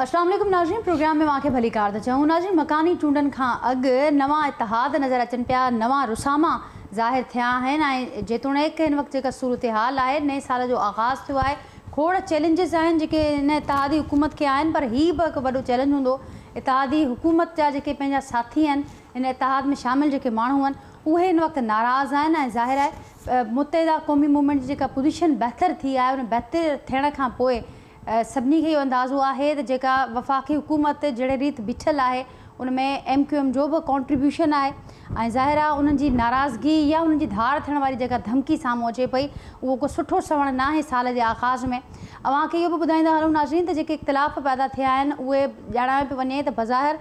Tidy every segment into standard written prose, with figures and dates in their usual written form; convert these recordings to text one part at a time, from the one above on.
اسلام عليڪم ناظرين، پروگرام ۾ اوهان کي ڀليڪار ٿا چئون. ناظرين، مڪاني چونڊن کان اڳ نوان اتحاد نظر اچن پيا، نوان رساما ظاهر ٿيا آهن ۽ جيتوڻيڪ هن وقت جيڪا صورتحال آهي، نئين سال جو آغاز ٿيو آهي، کوڙ چئلينجز آهن جيڪي هن اتحادي حڪومت کي آهن، پر هي به هڪ وڏو چئلينج هوندو. اتحادي حڪومت جا جيڪي پنهنجا ساٿي آهن، هن اتحاد ۾ شامل جيڪي ماڻهو آهن، اهي هن وقت ناراض آهن ۽ ظاهر آهي متحده قومي موومينٽ جي جيڪا پوزيشن بهتر ٿي آهي، ان بهتر ٿيڻ کان پوء سڀني کي اهو اندازو آهي ته جيڪا وفاقي حڪومت جهڙي ريت بيٺل آهي، ان ۾ ايم ڪيو ايم جو به ڪانٽريبيوشن آهي ۽ ظاهر آهي انهن جي ناراضگي يا انهن جي ڌار ٿيڻ واري جيڪا ڌمڪي سامهون اچي پئي، اهو ڪو سٺو سوڻ ناهي سال جي آغاز ۾. اوهان کي اهو به ٻڌائيندا هلون ناظرين ته جيڪي اختلاف پيدا ٿيا آهن، اهي ڄاڻايو پيو وڃي ته بظاهر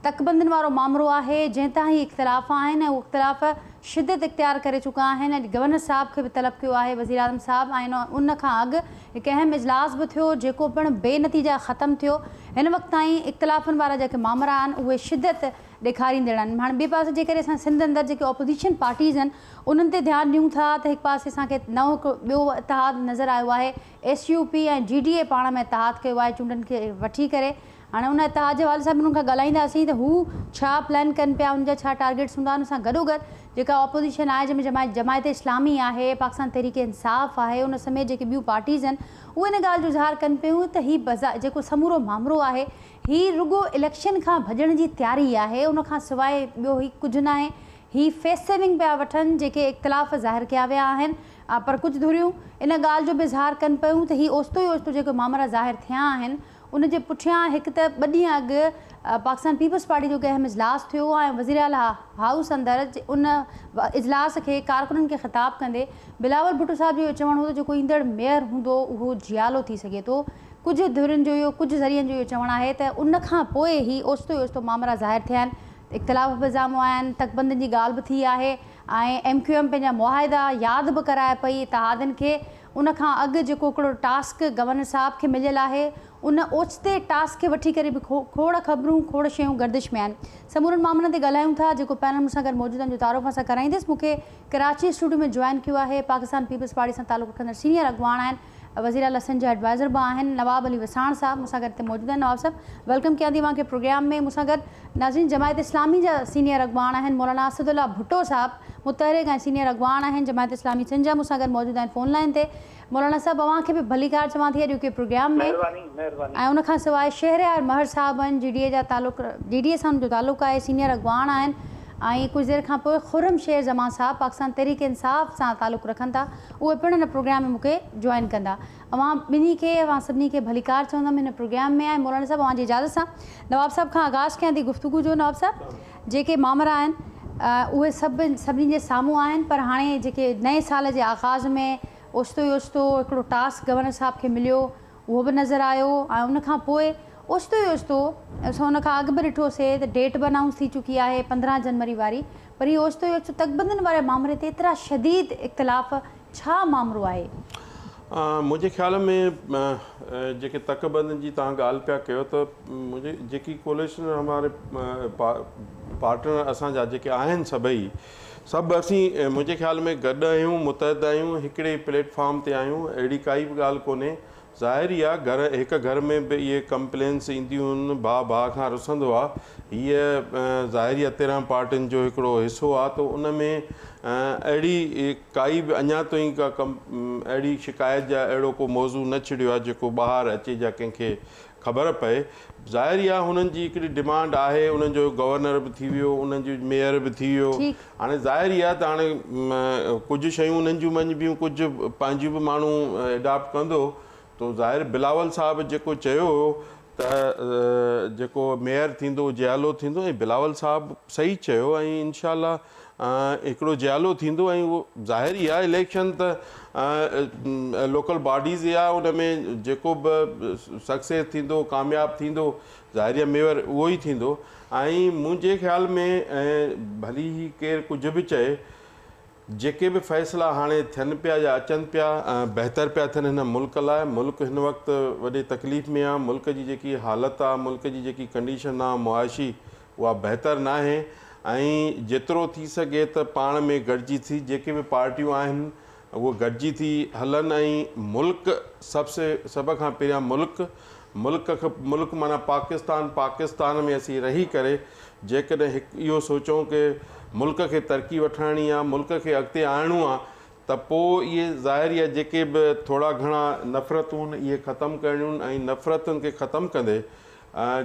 تڪبندين وارو مامرو آهي، جنهن تان هي اختلاف آهن ۽ اهو اختلاف شدت اختيار ڪري چڪا آهن. اڄ گورنر صاحب کي به طلب ڪيو آهي وزيراعظم صاحب ۽ ان کان اڳ هڪ اهم اجلاس به ٿيو، جيڪو پڻ بي نتيجا ختم ٿيو. هن وقت تائين اختلافن وارا جيڪي مامرا آهن، اهي شدت ڏيکاريندڙ آهن. هاڻي ٻئي پاسي جيڪڏهن اسان سنڌ اندر جيڪي اپوزيشن پارٽيز آهن، انهن تي ڌيان ڏيون ٿا ته هڪ پاسي اسان کي نئون هڪ ٻيو اتحاد نظر آيو آهي. ايس يو پي ۽ جي ڊي اي پاڻ ۾ اتحاد ڪيو آهي چونڊن کي وٺي ڪري. هاڻي ان اتحاد جي حوالي سان به انهن کان ڳالهائينداسين ته هو ڇا پلان ڪن پيا، ان جا ڇا ٽارگيٽس هوندا. ان سان گڏوگڏ جيڪا اپوزيشن آهي، جنهن ۾ جماعت اسلامي آهي، پاڪستان تحريڪ انصاف آهي، ان سميت جيڪي ٻيون پارٽيز آهن، اهي ان ڳالهه جو اظهار ڪن پيون ته هي جيڪو سمورو مامرو آهي، هي رڳو اليڪشن کان ڀڄڻ جي تياري آهي، ان کان سواء ٻيو هي ڪجهه ناهي. هي فيس سيونگ پيا وٺن، جيڪي اختلاف ظاهر ڪيا ويا آهن، پر ڪجهه ڌريون ان ڳالهه جو به اظهار ڪن پيون ته هي اوچتو ئي اوچتو جيڪي مامرا ظاهر ٿيا آهن، ان جي پٺيان هڪ ته ٻه ڏينهن اڳ پاڪستان پيپلز پارٽي جو هڪ اهم اجلاس ٿيو ۽ وزيراعليٰ هائوس اندر ان اجلاس کي ڪارڪنن کي خطاب ڪندي بلاول ڀٽو صاحب جو اهو چوڻ هو ته جيڪو ايندڙ ميئر هوندو اهو جيالو ٿي سگهي ٿو. ڪجهه ڌرين جو اهو ڪجهه ذريعن جو اهو چوڻ آهي ته ان کان پوء هي اوچتو ئي اوچتو مامرا ظاهر ٿيا آهن، اختلاف به سامهون آيا آهن، تڪبندين جي ڳالهه به ٿي آهي ۽ ايم ڪيو ايم پنهنجا معاهدا ياد به ڪرائي پئي اتحادين کي. ان کان اڳ جيڪو هڪڙو ٽاسڪ گورنر صاحب کي مليل آهي، ان اوچتي ٽاسڪ کي وٺي ڪري به کوڙ خبرون، کوڙ شيون گردش ۾ آهن. سمورن مامرن تي ڳالهايون ٿا. جيڪو پينل مون سان گڏ موجود آهن جو تعارف اوهان سان ڪرائيندس. مون کي ڪراچي اسٽوڊيو ۾ جوائن ڪيو آهي پاڪستان پيپلز پارٽي سان تعلق رکندڙ سينيئر اڳواڻ آهن، وزيراعليٰ سنڌ جا ايڊوائزر به آهن، نواب علي وساڻ صاحب مون سان گڏ هتي موجود آهن. نواب صاحب، welcome ڪيان ٿي اوهان کي پروگرام ۾. مون سان گڏ ناظرين جماعت اسلامي جا سينيئر اڳواڻ آهن مولانا اسد الله ڀٽو صاحب، متحرڪ ۽ سينيئر اڳواڻ آهن جماعت اسلامي سنڌ جا، مون سان گڏ موجود آهن فون لائين تي. مولانا صاحب، اوهان کي به ڀليڪار چوان ٿي اڄوڪي پروگرام ۾. مهرباني مهرباني. ۽ ان کان سواء شهريار مهر صاحب آهن، جي ڊي اي جا تعلق جي ڊي اي سان ان جو تعلق آهي، سينيئر اڳواڻ آهن ۽ ڪجهه دير کان پوء خرم شير زمان صاحب پاڪستان تحريڪ انصاف سان تعلق رکن ٿا، اهي پڻ هن پروگرام ۾ مون کي جوائن ڪندا. اوهان ٻنهي کي، اوهان سڀني کي ڀليڪار چوندم هن پروگرام ۾. ۽ مولانا صاحب، اوهان جي اجازت سان نواب صاحب کان آغاز ڪيان ٿي گفتگو جو. نواب صاحب، جيڪي مامرا آهن اهي سڀ سڀني جي سامهون آهن، پر هاڻي جيڪي نئين سال جي آغاز ۾ اوچتو ئي اوچتو هڪڙو ٽاسڪ گورنر صاحب کي مليو، اهو به نظر آيو ۽ ان کان پوء اوچتو ئي اوچتو اسان ان کان اڳ به ڏٺوسي ته ڊيٽ به انائونس ٿي چڪي آهي 15 جنوري واري، پر هي اوچتو ئي اوچتو تڪبندين واري مامري تي ايترا شديد اختلاف، ڇا مامرو آهي؟ منهنجي خيال ۾ جيڪي تڪبندين جي توهان ڳالهه پيا ڪيو ته منهنجي جيڪي ڪوليشن هماري پارٽنر اسان جا جيڪي آهن سڀئي سڀ اسين منهنجي خيال ۾ گڏ آهيون، متحد آهيون، هڪڙي پليٽ فارم تي آهيون، اهڙي ڪائي به ڳالهه ڪونهي. ظاهر ئي آ گهر هڪ گهر ۾ به اهي ڪمپلينس اينديون آهن، ڀاء ڀاء کان رسندو آ، هيء ظاهر ئي آ 13 پارٽين جو هڪڙو حصو آ ته ان ۾ اهڙي ڪائي به اڃا تائين ڪا ڪم اهڙي شڪايت جا اهڙو ڪو موضوع نه ڇڙيو آ جيڪو ٻاهر اچي جا ڪنهن کي خبر پئي. ظاهر ئي آ هنن جي هڪڙي ڊمانڊ آهي، انهن جو گورنر به ٿي ويو، انهن جو ميئر به ٿي ويو، هاڻي ظاهر ئي آ ته هاڻي ڪجهه شيون انهن جون مڃبيون، ڪجهه پنهنجيون به ماڻهو اڊاپٽ ڪندو ته ظاهر بلاول صاحب جيڪو چيو هو ته جيڪو ميئر ٿيندو جيالو ٿيندو ۽ بلاول صاحب صحيح چيو ۽ انشاء الله هڪڙو جيالو ٿيندو ۽ اهو ظاهر ئي آ اليڪشن ته لوڪل باڊيز ئي آ، ان ۾ جيڪو به سڪسيس ٿيندو، ڪامياب ٿيندو، ظاهر ئي آ ميئر اهو ئي ٿيندو ۽ منهنجي خيال ۾ ڀلي هي ڪير ڪجهه به چئي، جيڪي به فيصلا هاڻي ٿين پيا يا اچن پيا، بهتر پيا ٿين هن ملڪ لاء. ملڪ هن وقت وڏي تڪليف ۾ آ، ملڪ جي جيڪي حالت آ، ملڪ جي جيڪي ڪنڊيشن آ معاشي، اها بهتر ناهي ۽ جيترو ٿي سگهي ته پاڻ ۾ گڏجي ٿي جيڪي به پارٽيون آهن اهي گڏجي ٿي هلن ۽ ملڪ سڀ سي سڀ کان پهريان ملڪ ملڪ ملڪ معنيٰ پاڪستان پاڪستان ۾ اسين رهي ڪري جيڪڏهن هڪ اهو سوچون ڪه ملڪ کي ترقي وٺرائڻي آهي، ملڪ کي اڳتي آڻڻو آهي ته پوء اهي ظاهر ئي آهي جيڪي به ٿورا گهڻا نفرتون اهي ختم ڪرڻيون ۽ نفرتن کي ختم ڪندي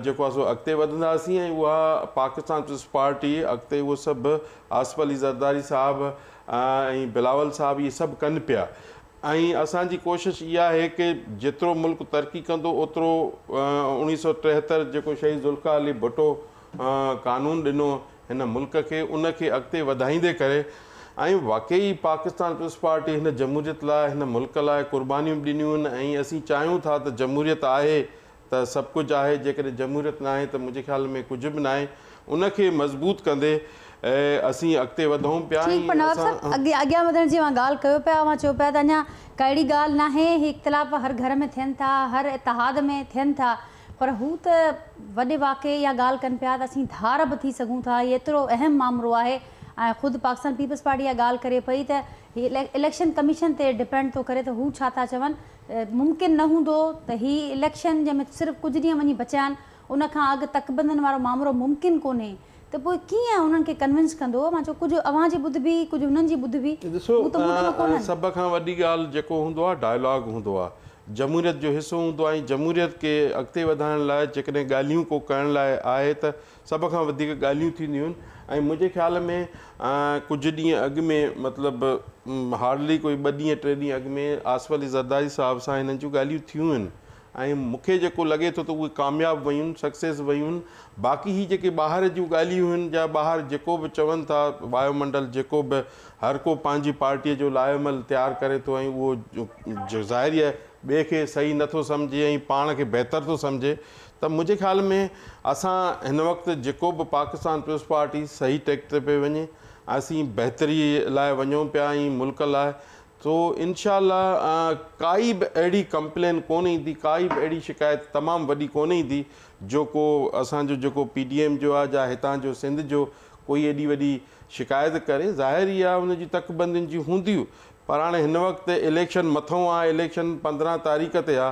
جيڪو آهي سو اڳتي وڌنداسين ۽ اها پاڪستان پيپلز پارٽي اڳتي اهو سڀ آصف علي زرداري صاحب ۽ بلاول صاحب اهي سڀ ڪن پيا ۽ اسان جي ڪوشش اها آهي ڪه جيترو ملڪ ترقي ڪندو اوترو 1973 جيڪو شهيد ذوالفقار علي ڀٽو قانون ڏنو هن ملڪ کي ان کي اڳتي وڌائيندي ڪري ۽ واقعي پاڪستان پيپلز پارٽي هن جمهوريت لاء هن ملڪ لاء قربانيون به ڏنيون آهن ۽ اسين چاهيون ٿا ته جمهوريت آهي ته سڀ ڪجهه آهي جيڪڏهن جمهوريت ناهي ته منهنجي خيال ۾ ڪجهه به ناهي ان کي مضبوط ڪندي اسين اڳتي وڌون پيا ٺيڪ پر ۽ نواب صاحب اسان. اڳيان وڌڻ جي اوهان ڳالهه ڪيو پيا اوهان چئو پيا ته اڃا ڪا اهڙي ڳالهه ناهي هي اختلاف هر گهر ۾ ٿين ٿا هر اتحاد ۾ ٿين ٿا پر هو ته وڏي واقعي اها ڳالهه ڪن پيا ته اسين ڌار به ٿي سگهون ٿا هي ايترو اهم مامرو آهي ۽ خود پاڪستان پيپلز پارٽي اها ڳالهه ڪري پئي ته هي اليڪشن ڪميشن تي ڊپينڊ ٿو ڪري ته هو ڇا ٿا چون ممڪن نه هوندو ته هي اليڪشن جنهن ۾ صرف ڪجهه ڏينهن وڃي بچيا آهن ان کان اڳ تڪبندين وارو مامرو ممڪن ڪونهي ته پوء ڪيئن انهن کي ڪنونس ڪندو؟ مان چيو ڪجهه اوهان جي ٻڌبي ڪجهه هنن جي ٻڌبي ڏسو هو ته موڊ ۾ ڪونهن. سڀ کان وڏي ڳالهه جيڪو هوندو آهي ڊائلاگ هوندو آهي جمهوريت جو حصو هوندو آهي ۽ جمهوريت کي اڳتي وڌائڻ لاء جيڪڏهن ڳالهيون ڪو ڪرڻ لاء آهي ته سڀ کان وڌيڪ ڳالهيون ٿينديون آهن ۽ منهنجي خيال ۾ ڪجهه ڏينهن اڳ ۾ مطلب هارڊلي ڪوئي ٻه ڏينهن ٽي ڏينهن اڳ ۾ آصف علي زرداري صاحب سان هنن جون ڳالهيون ٿيون آهن ۽ مون کي جيڪو لڳي ٿو ته اهي ڪامياب ويون سڪسيس ويون باقي هي جيڪي ٻاهر جون ڳالهيون آهن يا ٻاهر جيڪو به چون ٿا وايو منڊل جيڪو به هر ڪو پنهنجي پارٽيء جو لاء عمل تيار ڪري ٿو ۽ اهو ظاهر ئي آهي ٻئي کي صحيح نٿو سمجهي ۽ پاڻ کي بهتر ٿو سمجهي ته منهنجي خيال ۾ اسان هن وقت جيڪو به پاڪستان پيپلز پارٽي صحيح ٽريڪ تي پئي وڃي اسين بهتري لاء وڃون پيا ۽ ملڪ لاء سو انشاء الله ڪائي به اهڙي ڪمپلين ڪونه ايندي ڪائي به اهڙي شڪايت تمام وڏي ڪونه ايندي جو ڪو اسان جو جيڪو پي ڊي ايم جو آهي جا هتان جو سنڌ جو ڪوئي ايڏي وڏي شڪايت ڪري ظاهر ئي آهي ان جي تڪ بندين جي هوندي پر هاڻي هن وقت اليڪشن مٿئون آ اليڪشن 15 تاريخ تي آ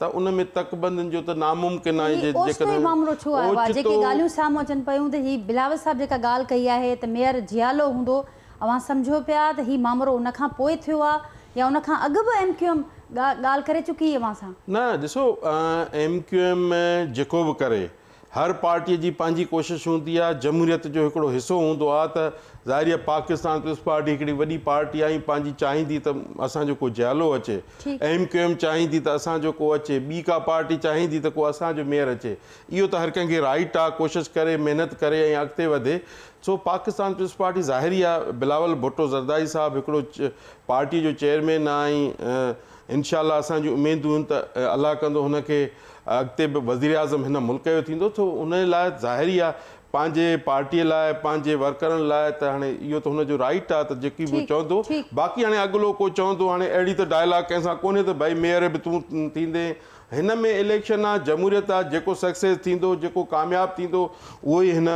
ته ان ۾ تڪ بندين جو ته ناممڪن آ هي اوچتو هي جيڪڏهن مامرو ڇو آيو آ جيڪي اوچتو. ڳالهيون سامهون اچن پيون ته هي بلاول صاحب جيڪا ڳالهه ڪئي آهي ته ميئر جيالو هوندو اوهان سمجهو پيا ته هي مامرو ان کان پوء ٿيو آ يا ان کان اڳ به ايم ڪيو ايم ڳالهه ڪري چڪي هئي اوهان سان. نه ڏسو ايم ڪيو ايم جيڪو به ڪري هر پارٽيء جي پنهنجي ڪوشش هوندي آهي، جمهوريت جو هڪڙو حصو هوندو آهي ته ظاهري آهي پاڪستان پيپلز پارٽي هڪڙي وڏي پارٽي آهي ۽ پنهنجي چاهيندي ته اسان جو ڪو جيالو اچي، ايم ڪيو ايم چاهيندي ته اسان جو ڪو اچي، ٻي ڪا پارٽي چاهيندي ته ڪو اسان جو ميئر اچي، اهو ته هر ڪنهن کي رائيٽ آهي ڪوشش ڪري محنت ڪري ۽ اڳتي وڌي، سو پاڪستان پيپلز پارٽي ظاهري آهي بلاول ڀٽو زرداري صاحب هڪڙو پارٽي جو چيئرمين آهي ۽ انشاء الله اسان جون اميدون آهن ته الله ڪندو هن کي اڳتي به وزيراعظم هن ملڪ جو ٿيندو ٿو ان لاء ظاهر ئي آهي پنهنجي پارٽي لاء پنهنجي ورڪرن لاء ته هاڻي اهو ته هن جو رائيٽ آهي ته جيڪي به چوندو باقي هاڻي اڳلو ڪو چوندو هاڻي اهڙي ته ڊائلاگ ڪنهن سان ڪونهي ته ڀائي ميئر به تون ٿيندين هن ۾ اليڪشن آهي جمهوريت آهي جيڪو سڪسيس ٿيندو جيڪو ڪامياب ٿيندو اهو ئي هن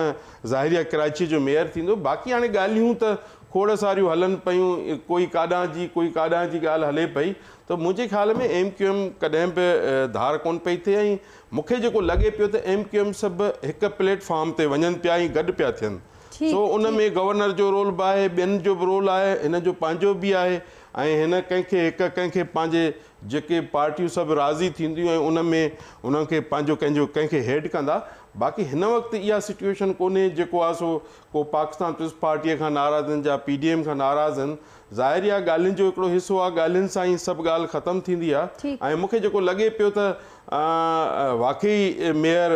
ظاهري آهي ڪراچي جو ميئر ٿيندو باقي هاڻي ڳالهيون ته کوڙ ساريون هلن پيون ڪوئي ڪاڏانهن جي ڪوئي ڪاڏانهن جي ڳالهه هلي پئي ته منهنجي خيال ۾ ايم ڪيو ايم ڪڏهن به ڌار ڪونه پئي ٿئي ۽ مون کي جيڪو لڳي پيو ته ايم ڪيو ايم سڀ هڪ پليٽ فارم تي وڃن پيا ۽ گڏ پيا ٿين سو ان ۾ گورنر جو رول به آهي ٻين جو به رول آهي هن جو پنهنجو به آهي ۽ هن ڪنهن کي هڪ ڪنهن کي پنهنجي جيڪي پارٽيون سڀ راضي ٿينديون ۽ ان ۾ انهن کي پنهنجو ڪنهن جو ڪنهن کي هيڊ ڪندا باقي هن وقت اها سچوئيشن ڪونهي جيڪو آهي سو ڪو پاڪستان پيپلز پارٽيء کان ناراض آهن جا پي ڊي ايم کان ناراض آهن. ظاهر اها ڳالهين جو هڪڙو حصو آهي، ڳالهين سان ئي سڀ ڳالهه ختم ٿيندي آهي ۽ مون کي جيڪو لڳي پيو ته واقعي ميئر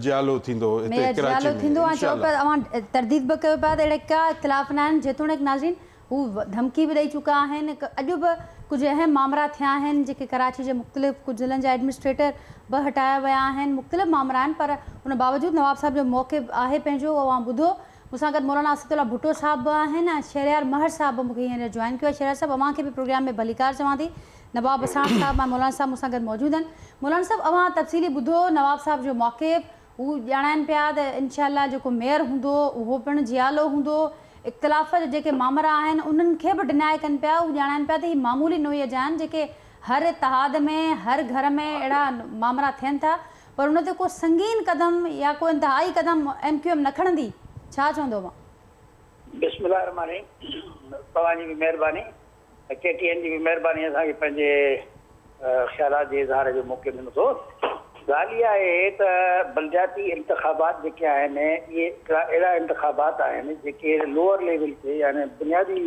جيالو ٿيندو هتي ميئر ڪراچي جيالو ۾ ٿيندو ۽ انشاء چئو پيا الله. اوهان ترديد به ڪيو پيا ته اهڙا ڪا اختلاف نه آهن جيتوڻيڪ ناظرين هو ڌمڪي به ڏئي چڪا آهن اڄ به ڪجهه اهم مامرا ٿيا آهن جيڪي ڪراچي جي مختلف ڪجهه ضلعن جا ايڊمنسٽريٽر به هٽايا ويا آهن مختلف مامرا آهن پر ان باوجود نواب صاحب جو موقف آهي پنهنجو اوهان ٻڌو مون سان گڏ مولانا اسد الله ڀٽو صاحب به آهن ۽ شهريار مهر صاحب به مون کي هينئر جوائن ڪيو آهي شهريار صاحب اوهان کي به پروگرام ۾ ڀليڪار چوان ٿي نواب وساڻ صاحب ۽ مولانا صاحب مون سان گڏ موجود آهن مولانا صاحب اوهان تفصيلي ٻڌو نواب صاحب جو موقف هو ڄاڻائن پيا ته انشاء الله جيڪو ميئر هوندو اهو پڻ جيالو هوندو، اختلاف جا جيڪي مامرا آهن انهن کي به ڊنائي ڪن پيا، هو ڄاڻائن پيا ته هي معمولي نوعيت جا آهن جيڪي هر اتحاد ۾ هر گهر ۾ اهڙا مامرا ٿين ٿا پر ان تي ڪو سنگين قدم يا ڪو انتهائي قدم ايم ڪيو ايم نه کڻندي، ڇا چوندو اوهان؟ بسم الله الرحمٰن الرحيم توهان جي به مهرباني ۽ ڪي ٽي اين جي به مهرباني اسان کي پنهنجي خيالات جي اظهار جو موقعو ڏنو اٿو. ڳالهه اها آهي ته بلدياتي انتخابات جيڪي آهن اهي هڪڙا اهڙا انتخابات آهن جيڪي لوئر ليول تي يعني بنيادي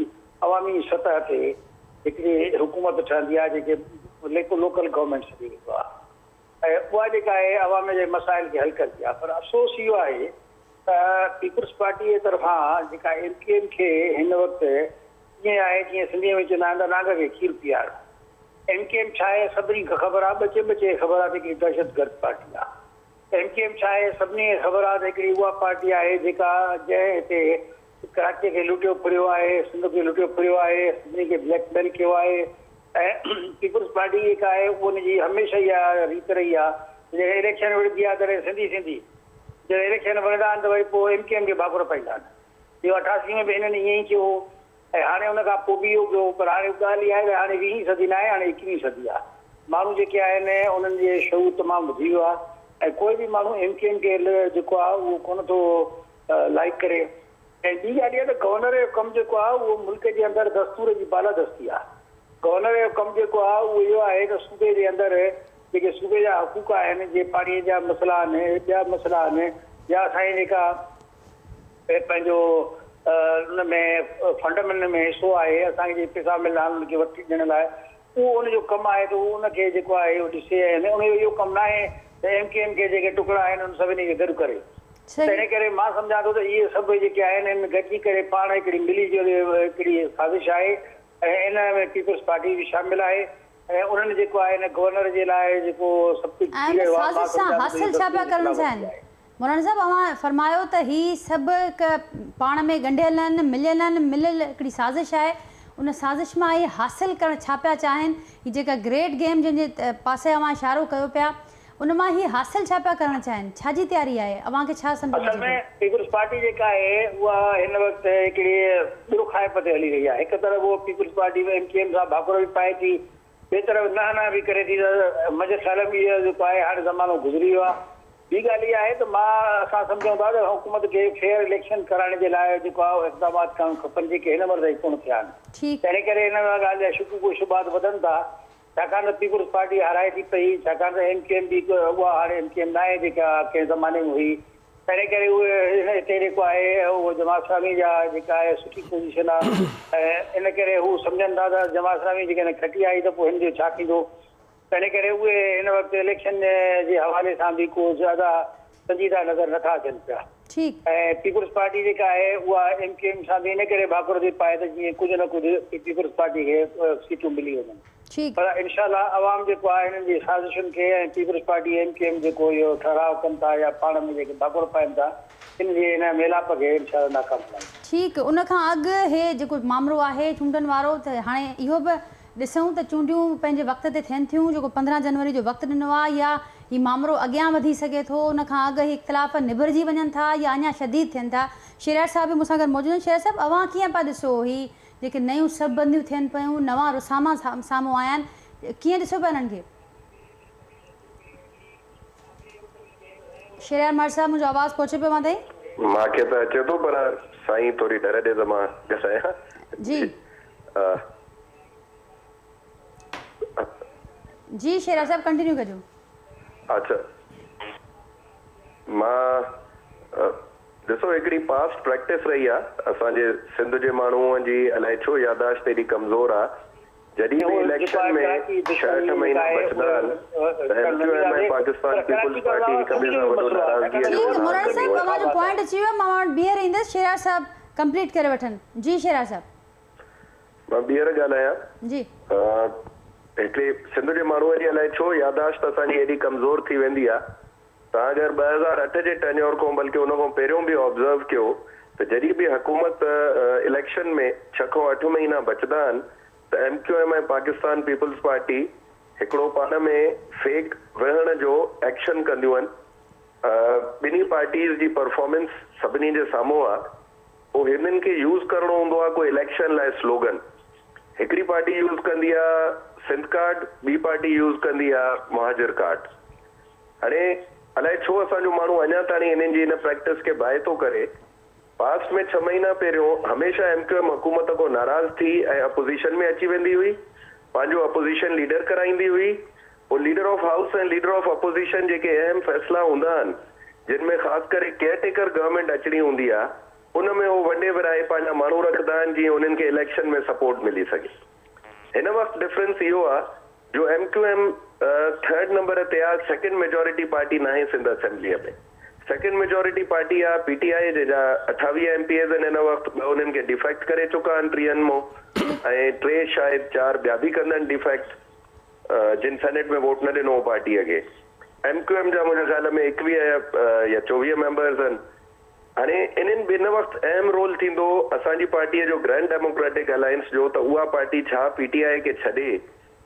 عوامي سطح تي هڪڙي حڪومت ٺهندي آهي جيڪي لوڪل گورنمينٽ سڏيو ويندو آهي ۽ اها جيڪا آهي عوام جي مسائل کي حل ڪندي آهي پر افسوس اهو آهي ته پيپلز پارٽي جي طرفان جيڪا ايم ڪيو ايم کي هن وقت ائين آهي جيئن سنڌي ۾ چوندا آهن ته نانگ کي کير پيارڻ. ايم ڪيو ايم ڇا آهي سڀني کي خبر آهي ٻچي ٻچي کي خبر آهي ته هڪڙي دهشتگرد پارٽي آهي. ايم ڪيو ايم ڇا آهي سڀني کي خبر آهي ته هڪڙي اها پارٽي آهي جيڪا جنهن هتي ڪراچي کي لٽيو ڦريو آهي، سنڌ کي لٽيو ڦريو آهي، سڀني کي بليڪ ميل ڪيو آهي ۽ پيپلز پارٽي جيڪا آهي ان جي هميشه اها ريت رهي آهي ته جڏهن اليڪشن وڙهندي آهي تڏهن سنڌي سنڌي جڏهن اليڪشن وڙهندا آهن ته وري پوء ايم ڪيو ايم کي ڀاڪر پائيندا آهن. اهو 88 ۾ به هنن ائين ئي ڪيو هو ۽ هاڻي ان کان پوء به اهو ڪيو پر هاڻي ڳالهه اها آهي ته هاڻي ويهين صدي ناهي هاڻي ايڪويهين صدي آهي. ماڻهو جيڪي آهن انهن جي شعور تمام وڌي ويو آهي ۽ ڪوئي به ماڻهو ايم ڪيو ايم کي جيڪو آهي اهو ڪونه ٿو لائيڪ ڪري ۽ ٻي ڳالهه اها ته گورنر جو ڪم جيڪو آهي اهو ملڪ جي اندر دستور جي بالادستي آهي. گورنر جو ڪم جيڪو آهي اهو اهو آهي ته صوبي جي اندر جيڪي صوبي جا حقوق آهن، جي پاڻي جا مسئلا آهن، ٻيا مسئلا آهن يا اسان جي جيڪا پنهنجو ان ۾ فنڊ ۾ حصو آهي، اسان کي جيڪي پئسا ملندا آهن ان کي وٺي ڏيڻ لاء اهو ان جو ڪم آهي ته هو ان کي جيڪو آهي اهو ڏسي ۽ ان جو اهو ڪم ناهي ته ايم ڪيو ايم کي جيڪي ٽڪڙا آهن ان سڀني کي گڏ ڪري. تنهن ڪري مان سمجهان ٿو ته اهي سڀ جيڪي آهن ان گڏجي ڪري پاڻ هڪڙي ملي جلي هڪڙي سازش آهي ۽ ان ۾ پيپلز پارٽي به شامل آهي ۽ انهن جيڪو آهي ان گورنر جي لاء جيڪو سڀ ڪجهه ۽ ٿي ان رهيو آهي مان سازش سان سمجهان ٿو ته حاصل اهو ڇا دستور پيا جي ڪرڻ خلاف ورزي چاهين؟ آهي. مولانا صاحب اوهان فرمايو ته هي سڀ هڪ پاڻ ۾ ڳنڍيل آهن، مليل آهن، مليل هڪڙي سازش آهي، ان سازش مان هي حاصل ڪرڻ ڇا پيا چاهين؟ هي جيڪا گريٽ گيم جنهن جي پاسي اوهان اشارو ڪيو پيا، ان مان هي حاصل ڇا پيا ڪرڻ چاهين؟ ڇا جي تياري آهي؟ اوهان کي ڇا سمجهه ۾ اصل اچي ۾ ٿو؟ پيپلز پارٽي جيڪا آهي اها هن وقت هڪڙي ٻرکائپ تي هلي رهي آهي. هڪ طرف اهو peoples party M Q M سان ڀاڪر به پائي ٿي، ٻئي طرف نه نه به ڪري ٿي ته منهنجي خيال ۾ اهو جيڪو آهي هاڻي زمانو گذري ويو آهي. ٻي ڳالهه اها آهي ته مان اسان سمجهون ٿا ته حڪومت کي فيئر اليڪشن ڪرائڻ جي لاء جيڪو آهي اقدامات ڪرڻ کپن جيڪي هن مهل تائين ڪونه ٿيا آهن. تنهن ڪري ان ڳالهه جا شڪوڪ و شبهات وڌن ٿا ڇاڪاڻ ته پيپلز پارٽي هارائي ٿي پئي ڇاڪاڻ ته ايم ڪيو ايم به اها هاڻي ايم ڪيو ايم ناهي جيڪا ڪنهن زماني ۾ هئي. تنهن ڪري اهي هتي جيڪو آهي اهو جماعت اسلامي جا جيڪا آهي سٺي پوزيشن آهي ۽ ان ڪري هو سمجهن ٿا ته جماعت اسلامي جيڪڏهن کٽي آئي ته پوء هن جو ڇا ٿيندو تنهن ڪري اهي هن وقت اليڪشن جي حوالي سان به ڪو زياده سنجيده نظر نٿا اچن پيا ۽ پيپلز پارٽي جيڪا آهي اها ايم ڪيو ايم سان به ان ڪري ڀاڪر ٿي پائي ته جيئن ڪجهه نه ڪجهه پيپلز پارٽي کي سيٽون ملي وڃن. پر انشاء الله عوام جيڪو آهي هنن جي سازشن کي ۽ peoples party M Q M جيڪو اهو ٺهراء ڪن ٿا يا پاڻ ۾ جيڪي ڀاڪر پائن ٿا ان جي ان ميلاپ کي انشاء الله ناڪام بڻائيندا. ٺيڪ ان کان اڳ هي جيڪو مامرو آهي چونڊن وارو ته هاڻي اهو به ڏسون ته چونڊيون پنهنجي وقت تي ٿين ٿيون جيڪو 15 جنوري جو وقت ڏنو آهي يا هي مامرو اڳيان وڌي سگهي ٿو ان کان اڳ هي اختلاف نبرجي وڃن ٿا يا اڃا شديد ٿين ٿا شهريار صاحب به مون سان گڏ موجود آهن شهريار صاحب اوهان ڪيئن پيا ڏسو هي جيڪي نيون صف بنديون ٿين پيون، نوان رساما سامهون آيا آهن، ڪيئن ڏسو پيا انهن کي؟ شهريار مهر صاحب منهنجو آواز پهچي پيو اوهان تائين؟ مان کي ته اچي ٿو پر سائين ٿوري ڍر ڏي ته مان ڳالهايان. جي. جي شهريار صاحب ڪنٽينيو ڪجو. اڇا مان ڏسو هڪڙي پاسٽ پريڪٽس رهي آ اسان جي سنڌ جي ماڻهو جي الائي ڇو ياداشت ايڏي ڪمزور آ جڏهن به اليڪشن ۾ ڇهه اٺ مهينا بچندا آهن ته M Q M ۽ Pakistan Peoples Party هڪ ٻئي سان وڏو ناراضگي جو ٺيڪ اظهار مولانا صاحب ڪنديون اوهان جو آهن. پوائنٽ اچي ويو مان اوهان وٽ ٻيهر ايندس شهريار صاحب ڪمپليٽ ڪري وٺن جي شهريار صاحب. مان ٻيهر ڳالهايان. جي. هڪڙي سنڌ جي ماڻهو جي الائي ڇو ياداشت اسان جي ايڏي ڪمزور ٿي ويندي آ توهان اگر 2008 جي ٽينيور کان بلڪه ان کان پهريون به آبزرو ڪيو ته جڏهن به حڪومت اليڪشن ۾ ڇهه کان اٺ مهينا بچندا آهن ته M Q M ۽ Pakistan Peoples Party هڪڙو پاڻ ۾ فيڪ وڙهڻ جو ايڪشن ڪنديون آهن ٻنهي پارٽيز جي پرفارمنس سڀني جي سامهون آهي پوء هنن کي يوز ڪرڻو هوندو آهي ڪو اليڪشن لاء سلوگن. هڪڙي پارٽي يوز ڪندي آ سنڌ ڪارڊ، ٻي پارٽي يوز ڪندي آ مهاجر ڪارڊ. هاڻي الائي ڇو اسان جو ماڻهو اڃا تاڻي هنن جي ان پريڪٽس کي بائي ٿو ڪري. پاسٽ ۾ ڇهه مهينا پهريون هميشه ايم ڪيو ايم حڪومت کان ناراض ٿي ۽ اپوزيشن ۾ اچي ويندي هئي، پنهنجو اپوزيشن ليڊر ڪرائيندي هئي، پوء leader of house ۽ leader of opposition جيڪي اهم فيصلا هوندا آهن، جن ۾ خاص ڪري ڪيئر ٽيڪر گورنمينٽ اچڻي هوندي آ، ان ۾ هو ونڊي ورهائي پنهنجا ماڻهو رکندا آهن جيئن انهن کي اليڪشن ۾ سپورٽ ملي سگهي. هن وقت ڊفرنس اهو آ جو M Q M third number تي آ، سيڪنڊ ميجارٽي پارٽي ناهي سنڌ اسيمبليء ۾. سيڪنڊ ميجارٽي پارٽي آ پي ٽي آء جنهن جا 28 ايم پي ايز آهن هن وقت، ٻه انهن کي ڊيفيڪٽ ڪري چڪا آهن ٽيهن مون ۽ ٽي شايد چار ٻيا به ڪندا آهن ڊيفيڪٽ جن سينيٽ ۾ ووٽ نه ڏنو هو پارٽيء کي. ايم ڪيو ايم جا منهنجي خيال ۾ 21 يا 24 ميمبرز آهن. هاڻي انهن ٻن وقت اهم رول ٿيندو اسان جي پارٽيء جو گرينڊ ڊيموڪريٽڪ الائنس جو ته اها پارٽي ڇا پي ٽي آء کي ڇڏي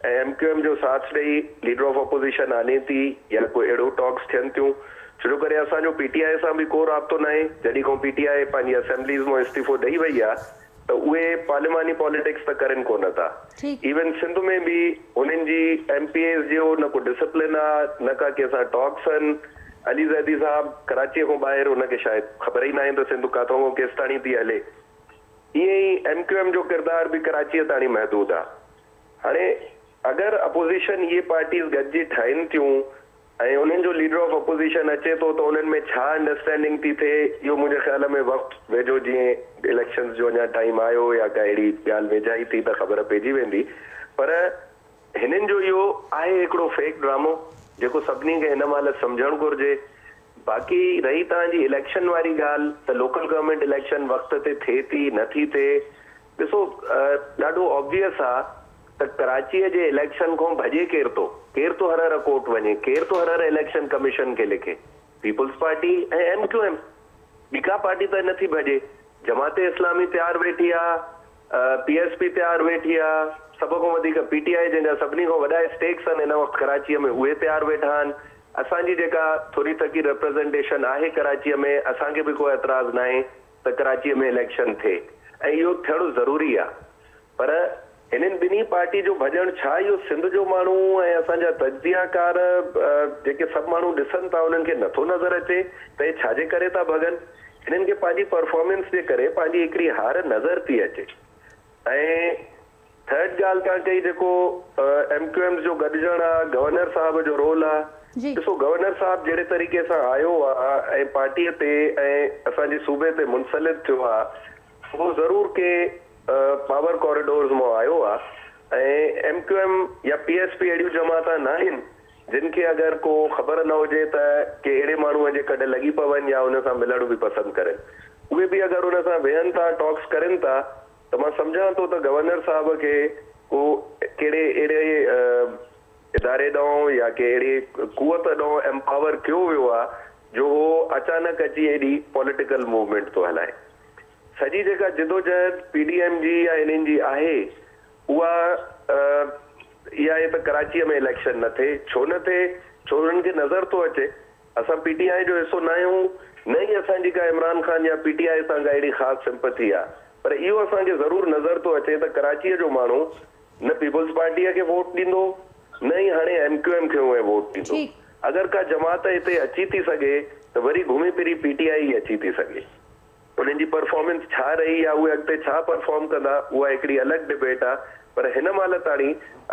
۽ ايم ڪيو ايم جو ساٿ ڏئي ليڊر آف اپوزيشن آڻي ٿي يا ڪو اهڙو ٽاڪس ٿين ٿيون ڇو جو ڪري اسان جو پي ٽي آء سان به ڪو رابطو ناهي جڏهن کان پي ٽي آء پنهنجي اسيمبليز مان استعيفو ڏئي وئي آهي ته اهي پارليماني پاليٽڪس ته ڪرين ڪونه ٿا. ايون سنڌ ۾ به هنن جي ايم پي ايز جو نه ڪو ڊسپلن آ نه ڪا ڪنهن سان ٽاڪس آهن. علي زيدي صاحب ڪراچيء کان ٻاهر هن کي شايد خبر ئي ناهي ته سنڌ ڪاٿو کان ڪيستاڻي ٿي هلي. ائين ئي ايم ڪيو ايم جو ڪردار به ڪراچيء تاڻي محدود آ. هاڻي اگر اپوزيشن اهي پارٽيز گڏجي ٺاهين ٿيون ۽ انهن جو ليڊر آف اپوزيشن اچي ٿو ته انهن ۾ ڇا انڊرسٽينڊنگ ٿي ٿئي اهو منهنجي خيال ۾ وقت ويجهو جيئن اليڪشنز جو اڃا ٽائيم آيو يا ڪا اهڙي ڳالهه ويجهائي ٿي ته خبر پئجي ويندي پر هنن جو اهو آهي هڪڙو فيڪ ڊرامو جيڪو سڀني کي هن مهل سمجهڻ گهرجي. باقي رهي توهان جي اليڪشن واري ڳالهه ته لوڪل گورنمينٽ اليڪشن وقت تي ٿئي ٿي نه ٿي ٿئي ڏسو ڏاڍو آبويس آ ته ڪراچيء جي اليڪشن کان ڀڄي ڪير ٿو؟ ڪير ٿو هر هر ڪورٽ وڃي؟ ڪير ٿو هر هر اليڪشن ڪميشن کي لکي؟ Peoples party ۽ M Q M. ٻي ڪا پارٽي ته نه ٿي ڀڄي. جماعت اسلامي تيار ويٺي آ، پي ايس پي تيار ويٺي آ، سڀ کان وڌيڪ پي ٽي آء جنهن جا سڀني کان وڏا اسٽيڪس آهن هن وقت ڪراچيء ۾ اهي تيار ويٺا آهن. اسان جي جيڪا ٿوري ٿڪي ريپريزنٽيشن آهي ڪراچيء ۾ اسان کي به ڪو اعتراض ناهي ته ڪراچيء ۾ اليڪشن ٿئي ۽ اهو ٿيڻ ضروري آ پر هنن ٻنهي پارٽي جو ڀڄڻ ڇا اهو سنڌ جو ماڻهو ۽ اسان جا تجزيه ڪار جيڪي سڀ ماڻهو ڏسن ٿا انهن کي نٿو نظر اچي ته هي ڇا جي ڪري ٿا ڀڳن؟ هنن کي پنهنجي پرفارمنس جي ڪري پنهنجي هڪڙي هار نظر ٿي اچي ۽ ٿرڊ ڳالهه توهان ڪئي جيڪو ايم ڪيو ايم جو گڏجڻ آ گورنر صاحب جو رول آ ڏسو گورنر صاحب جهڙي طريقي سان آيو آ ۽ پارٽي تي ۽ اسان جي صوبي تي منسلط ٿيو آ اهو ضرور ڪي پاور ڪوريڊورز مان آيو آ ۽ ايم ڪيو ايم يا پي ايس پي اهڙيون جماعتان ناهن جن کي اگر ڪو خبر نه هجي ته ڪي اهڙي ماڻهو جي ڪڍ لڳي پون يا ان سان ملڻ به پسند ڪرن اهي به اگر ان سان ويهن ٿا ٽاڪس ڪرين ٿا ته مان سمجهان ٿو ته گورنر صاحب کي ڪو ڪهڙي اهڙي اداري ڏانهن يا ڪي اهڙي قوت ڏانهن ايمپاور ڪيو ويو آهي جو هو اچانڪ اچي ايڏي پوليٽيڪل موومينٽ ٿو هلائي. سڄي جيڪا جدوجهد پي ڊي ايم جي يا انهن جي آهي اها اها آهي ته ڪراچيء ۾ اليڪشن نه ٿئي. ڇو نه ٿئي؟ ڇو انهن کي نظر ٿو اچي اسان پي ٽي آء جو حصو ناهيون نه ئي اسان جي ڪا عمران خان يا پي ٽي آء سان ڪا اهڙي خاص سمپٿي آ پر اهو اسان کي ضرور نظر ٿو اچي ته ڪراچيء جو ماڻهو نه پيپلز پارٽيء کي ووٽ ڏيندو نه ئي هاڻي ايم ڪيو ايم کي هونئن ووٽ ڏيندو. اگر ڪا جماعت هتي اچي ٿي سگهي ته وري گهمي ڦري پي ٽي آء ئي اچي ٿي سگهي. انهن جي پرفارمنس ڇا رهي يا اهي اڳتي ڇا پرفارم ڪندا اها هڪڙي الڳ ڊبيٽ آ پر هن مهل تاڻي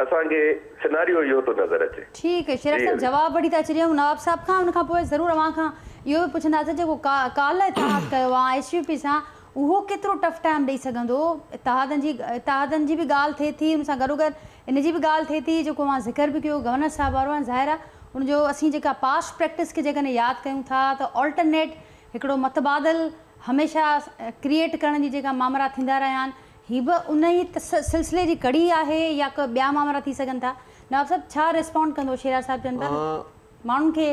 اسان کي سيناريو اهو ٿو نظر اچي. ٺيڪ شيرا جي صاحب علي. جواب وٺي ٿا ڇڏيون نواب صاحب کان ان کان پوء ضرور اوهان کان اهو به پڇنداسين جيڪو ڪالهه اتحاد ڪيو آ ايس يو پي سان اهو ڪيترو ٽف ٽائيم ڏئي سگهندو اتحادن جي اتحادن جي به ڳالهه ٿئي ٿي ان سان گڏوگڏ ان جي به ڳالهه ٿئي ٿي جيڪو اوهان ذڪر به ڪيو گورنر صاحب وارو ۽ ظاهر آ ان جو اسين جيڪا پاسٽ پريڪٽس کي جيڪڏهن ياد ڪيون ٿا ته آلٽرنيٽ هڪڙو متبادل هميشه ڪريئيٽ ڪرڻ جي جيڪا مامرا ٿيندا رهيا آهن هي به ان ئي سلسلي جي ڪڙي آهي يا ڪي ٻيا مامرا ٿي سگهن ٿا نواب صاحب ڇا ريسپونڊ ڪندو شيرا صاحب چون ٿا ته ماڻهن کي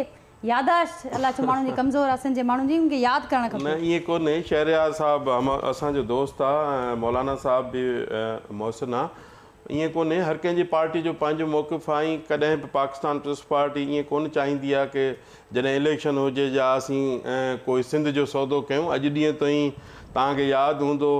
ياداشت الله ڇو ماڻهن جي ڪمزور آهي سنڌ جي ماڻهن جي ان کي ياد ڪرڻ نه کپي. ائين ڪونهي شهريار صاحب اسان جو دوست آ ۽ مولانا صاحب به محسن آ ائين ڪونهي هر ڪنهن جي پارٽي جو پنهنجو موقف آ ۽ ڪڏهن به پاڪستان پيپلز پارٽي ائين ڪونه چاهيندي آ ڪي جڏهن اليڪشن هجي يا اسين ڪوئي سنڌ جو سودو ڪيون اڄ ڏينهن تائين توهان کي ياد هوندو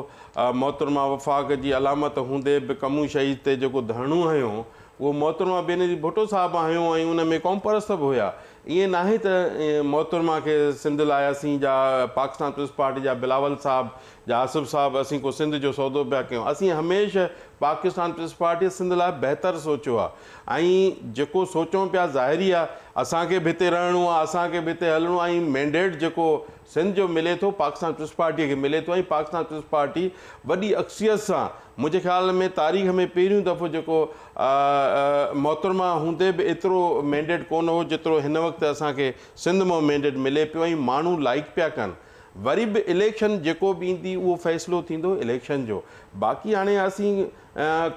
محترمه وفاق جي علامت هوندي به ڪمون شهيد تي جيڪو ڌرڻو هنيو اهو محترمه بينظير ڀٽو صاحب هنيو ۽ ان ۾ قومپرست به هيا. ائين ناهي ته محترمه کي سنڌ لاء اسين جا پاڪستان پيپلز پارٽي جا بلاول صاحب جا آصف صاحب اسين ڪو سنڌ جو سودو پيا ڪيون. اسين هميشه پاڪستان پيپلز پارٽي سنڌ لاء بهتر سوچيو آهي ۽ جيڪو سوچون پيا ظاهري آهي اسان کي به هتي رهڻو آهي اسان کي به هتي هلڻو آهي ۽ مينڊيٽ جيڪو سنڌ جو ملي ٿو پاڪستان پيپلز پارٽي کي ملي ٿو ۽ پاڪستان پيپلز پارٽي وڏي اڪثريت سان منهنجي خيال ۾ تاريخ ۾ پهريون دفعو جيڪو محترمه هوندي به ايترو مينڊيٽ ڪونه هو جيترو هن وقت اسان کي سنڌ مان مينڊيٽ ملي پيو ۽ ماڻهو لائيڪ پيا ڪن. وري به اليڪشن جيڪو به ايندي اهو فيصلو ٿيندو اليڪشن جو. باقي هاڻي اسين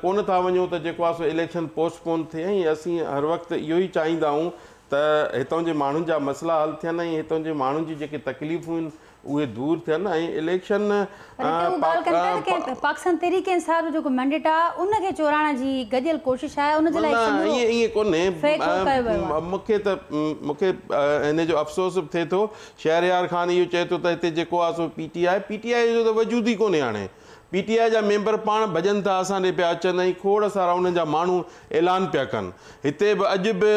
ڪونه ٿا وڃون ته جيڪو آهي سو اليڪشن پوسٽ پون ٿئي ۽ اسين هر وقت اهو ئي چاهيندا آهيون ته هتان جي ماڻهن جا مسئلا حل ٿين ۽ هتان جي ماڻهن جي جيڪي تڪليفون آهن اهي دور ٿين ۽ اليڪشن پر هتي اهو ڳالهه ڪن پيا ته ڪنهن پاڪستان تحريڪ انصاف جو جيڪو مينڊيٽ آهي ان کي چورائڻ جي گڏيل ڪوشش آهي ان جي لاء نه سمورو ائين ائين ڪونهي فيڪو ڪيو ويو آهي. مون کي ته مون کي ان جو افسوس به ٿئي ٿو شهريار خان اهو چئي ٿو ته هتي جيڪو آهي سو P T I P T I جو ته وجود ئي ڪونهي هاڻي پي ٽي آء جا ميمبر پاڻ ڀڄن ٿا اسان ڏي پيا اچن ۽ کوڙ سارا انهن جا ماڻهو اعلان پيا ڪن هتي به اڄ به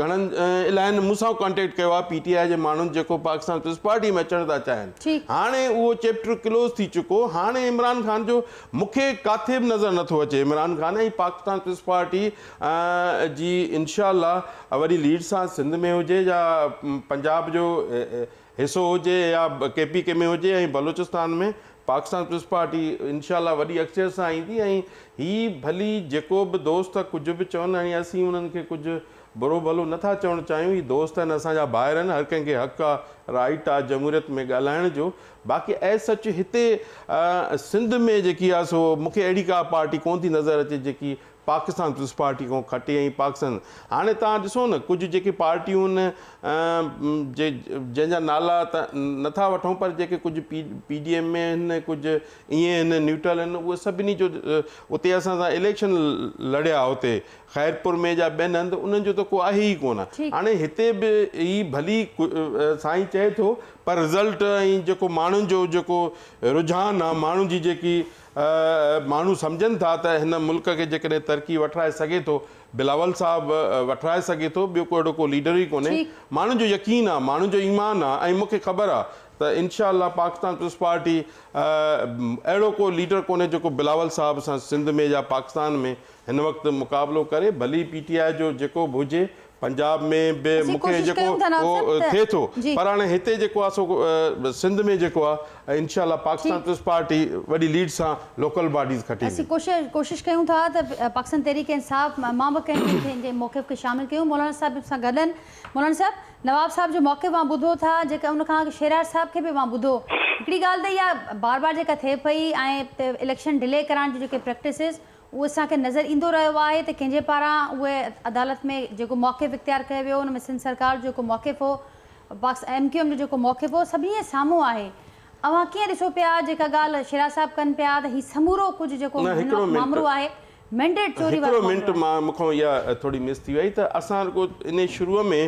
گهڻن الاهين مون سان ڪانٽيڪٽ ڪيو آهي پي ٽي آء جي ماڻهن جيڪو پاڪستان پيپلز پارٽي ۾ اچڻ ٿا چاهين هاڻي اهو چيپٽر ڪلوز ٿي چڪو هاڻي عمران خان جو مون کي ڪاٿي به نظر نٿو اچي عمران خان ۽ پاڪستان پيپلز پارٽي جي انشاء الله وڏي ليڊ سان سنڌ ۾ هجي يا پنجاب جو حصو هجي يا ڪي پي ڪي ۾ هجي ۽ بلوچستان ۾ پاڪستان پيپلز پارٽي انشاء الله وڏي اڪثريت سان ايندي ۽ هي ڀلي جيڪو به دوست ڪجهه به چون ۽ اسين انهن کي ڪجهه برو ڀلو نه ٿا چوڻ چاهيون هي دوست آهن اسان جا ڀائر آهن هر ڪنهن کي حق آ رائيٽ آ جمهوريت ۾ ڳالهائڻ جو باقي ايز سچ هتي سنڌ ۾ جيڪي آ سو مونکي اهڙي ڪا پارٽي ڪون ٿي نظر اچي جيڪي پاڪستان پيپلز پارٽي کان کٽي ۽ پاڪستان هاڻي توهان ڏسو نه ڪجهه جيڪي پارٽيون آهن جي جنهن جا نالا ته نٿا وٺون پر جيڪي ڪجهه پي پي ڊي ايم ۾ آهن ڪجهه ائين آهن نيوٽرل آهن اهي سڀني جو اتي اسان سان اليڪشن لڙيا اتي خيرپور ۾ جا ٻين هنڌ انهن جو ته ڪو آهي ئي ڪونه هاڻي هتي به هي ڀلي سائين چئي ٿو پر رزلٽ ۽ جيڪو ماڻهن جو جيڪو رجحان آهي ماڻهن جي جيڪي ماڻهو سمجهن ٿا ته هن ملڪ کي جيڪڏهن ترقي وٺرائي سگهي ٿو بلاول صاحب وٺرائي سگهي ٿو ٻيو ڪو اهڙو ڪو ليڊر ئي ڪونهي ماڻهن جو يقين آ ماڻهن جو ايمان آ ۽ مون کي خبر آ ته انشاء الله پاڪستان پيپلز پارٽي اهڙو ڪو ليڊر ڪونهي جيڪو بلاول صاحب سان سنڌ ۾ يا پاڪستان ۾ هن وقت مقابلو ڪري ڀلي پي ٽي آء جو جيڪو به هجي پنجاب ۾ به اسين مون کي ڪوشش جيڪو ڪيون ٿا نواب اهو صاحب ته ٿئي ٿو جي. پر هاڻي هتي جيڪو آهي سو سنڌ ۾ جيڪو آهي انشاء الله پاڪستان ٺيڪ. پيپلز پارٽي وڏي ليڊ سان لوڪل باڊيز اسين کٽيندي. ڪوشش ڪوشش ڪيون ٿا ته پاڪستان تحريڪ انصاف مان به ڪنهن ڪنهن جي موقف کي شامل ڪيون مولانا صاحب سان گڏ آهن مولانا صاحب نواب صاحب جو موقف اوهان ٻڌو ٿا جيڪا ان کان اڳ شهريار صاحب کي به اوهان ٻڌو هڪڙي ڳالهه ته اها بار بار جيڪا ٿئي پئي ۽ اليڪشن ڊلي ڪرائڻ جون جيڪي پريڪٽسز اهو اسان کي نظر ايندو رهيو آهي ته ڪنهن جي پاران اهي عدالت ۾ جيڪو موقف اختيار ڪيو ويو ان ۾ سنڌ سرڪار جو جيڪو موقف هو پاڪس ايم ڪيو ايم جو جيڪو موقف هو سڀني جي سامهون آهي اوهان ڪيئن ڏسو پيا جيڪا ڳالهه شيراز صاحب ڪن پيا ته هي سمورو ڪجهه جيڪو نه هن هڪڙو وقت منٽ مامرو آهي مينڊيٽ چوري هڪڙو وارو منٽ مامرو آهي. مان مون کان اها ٿوري مس ٿي وئي ته اسان رڳو انهي شروع ۾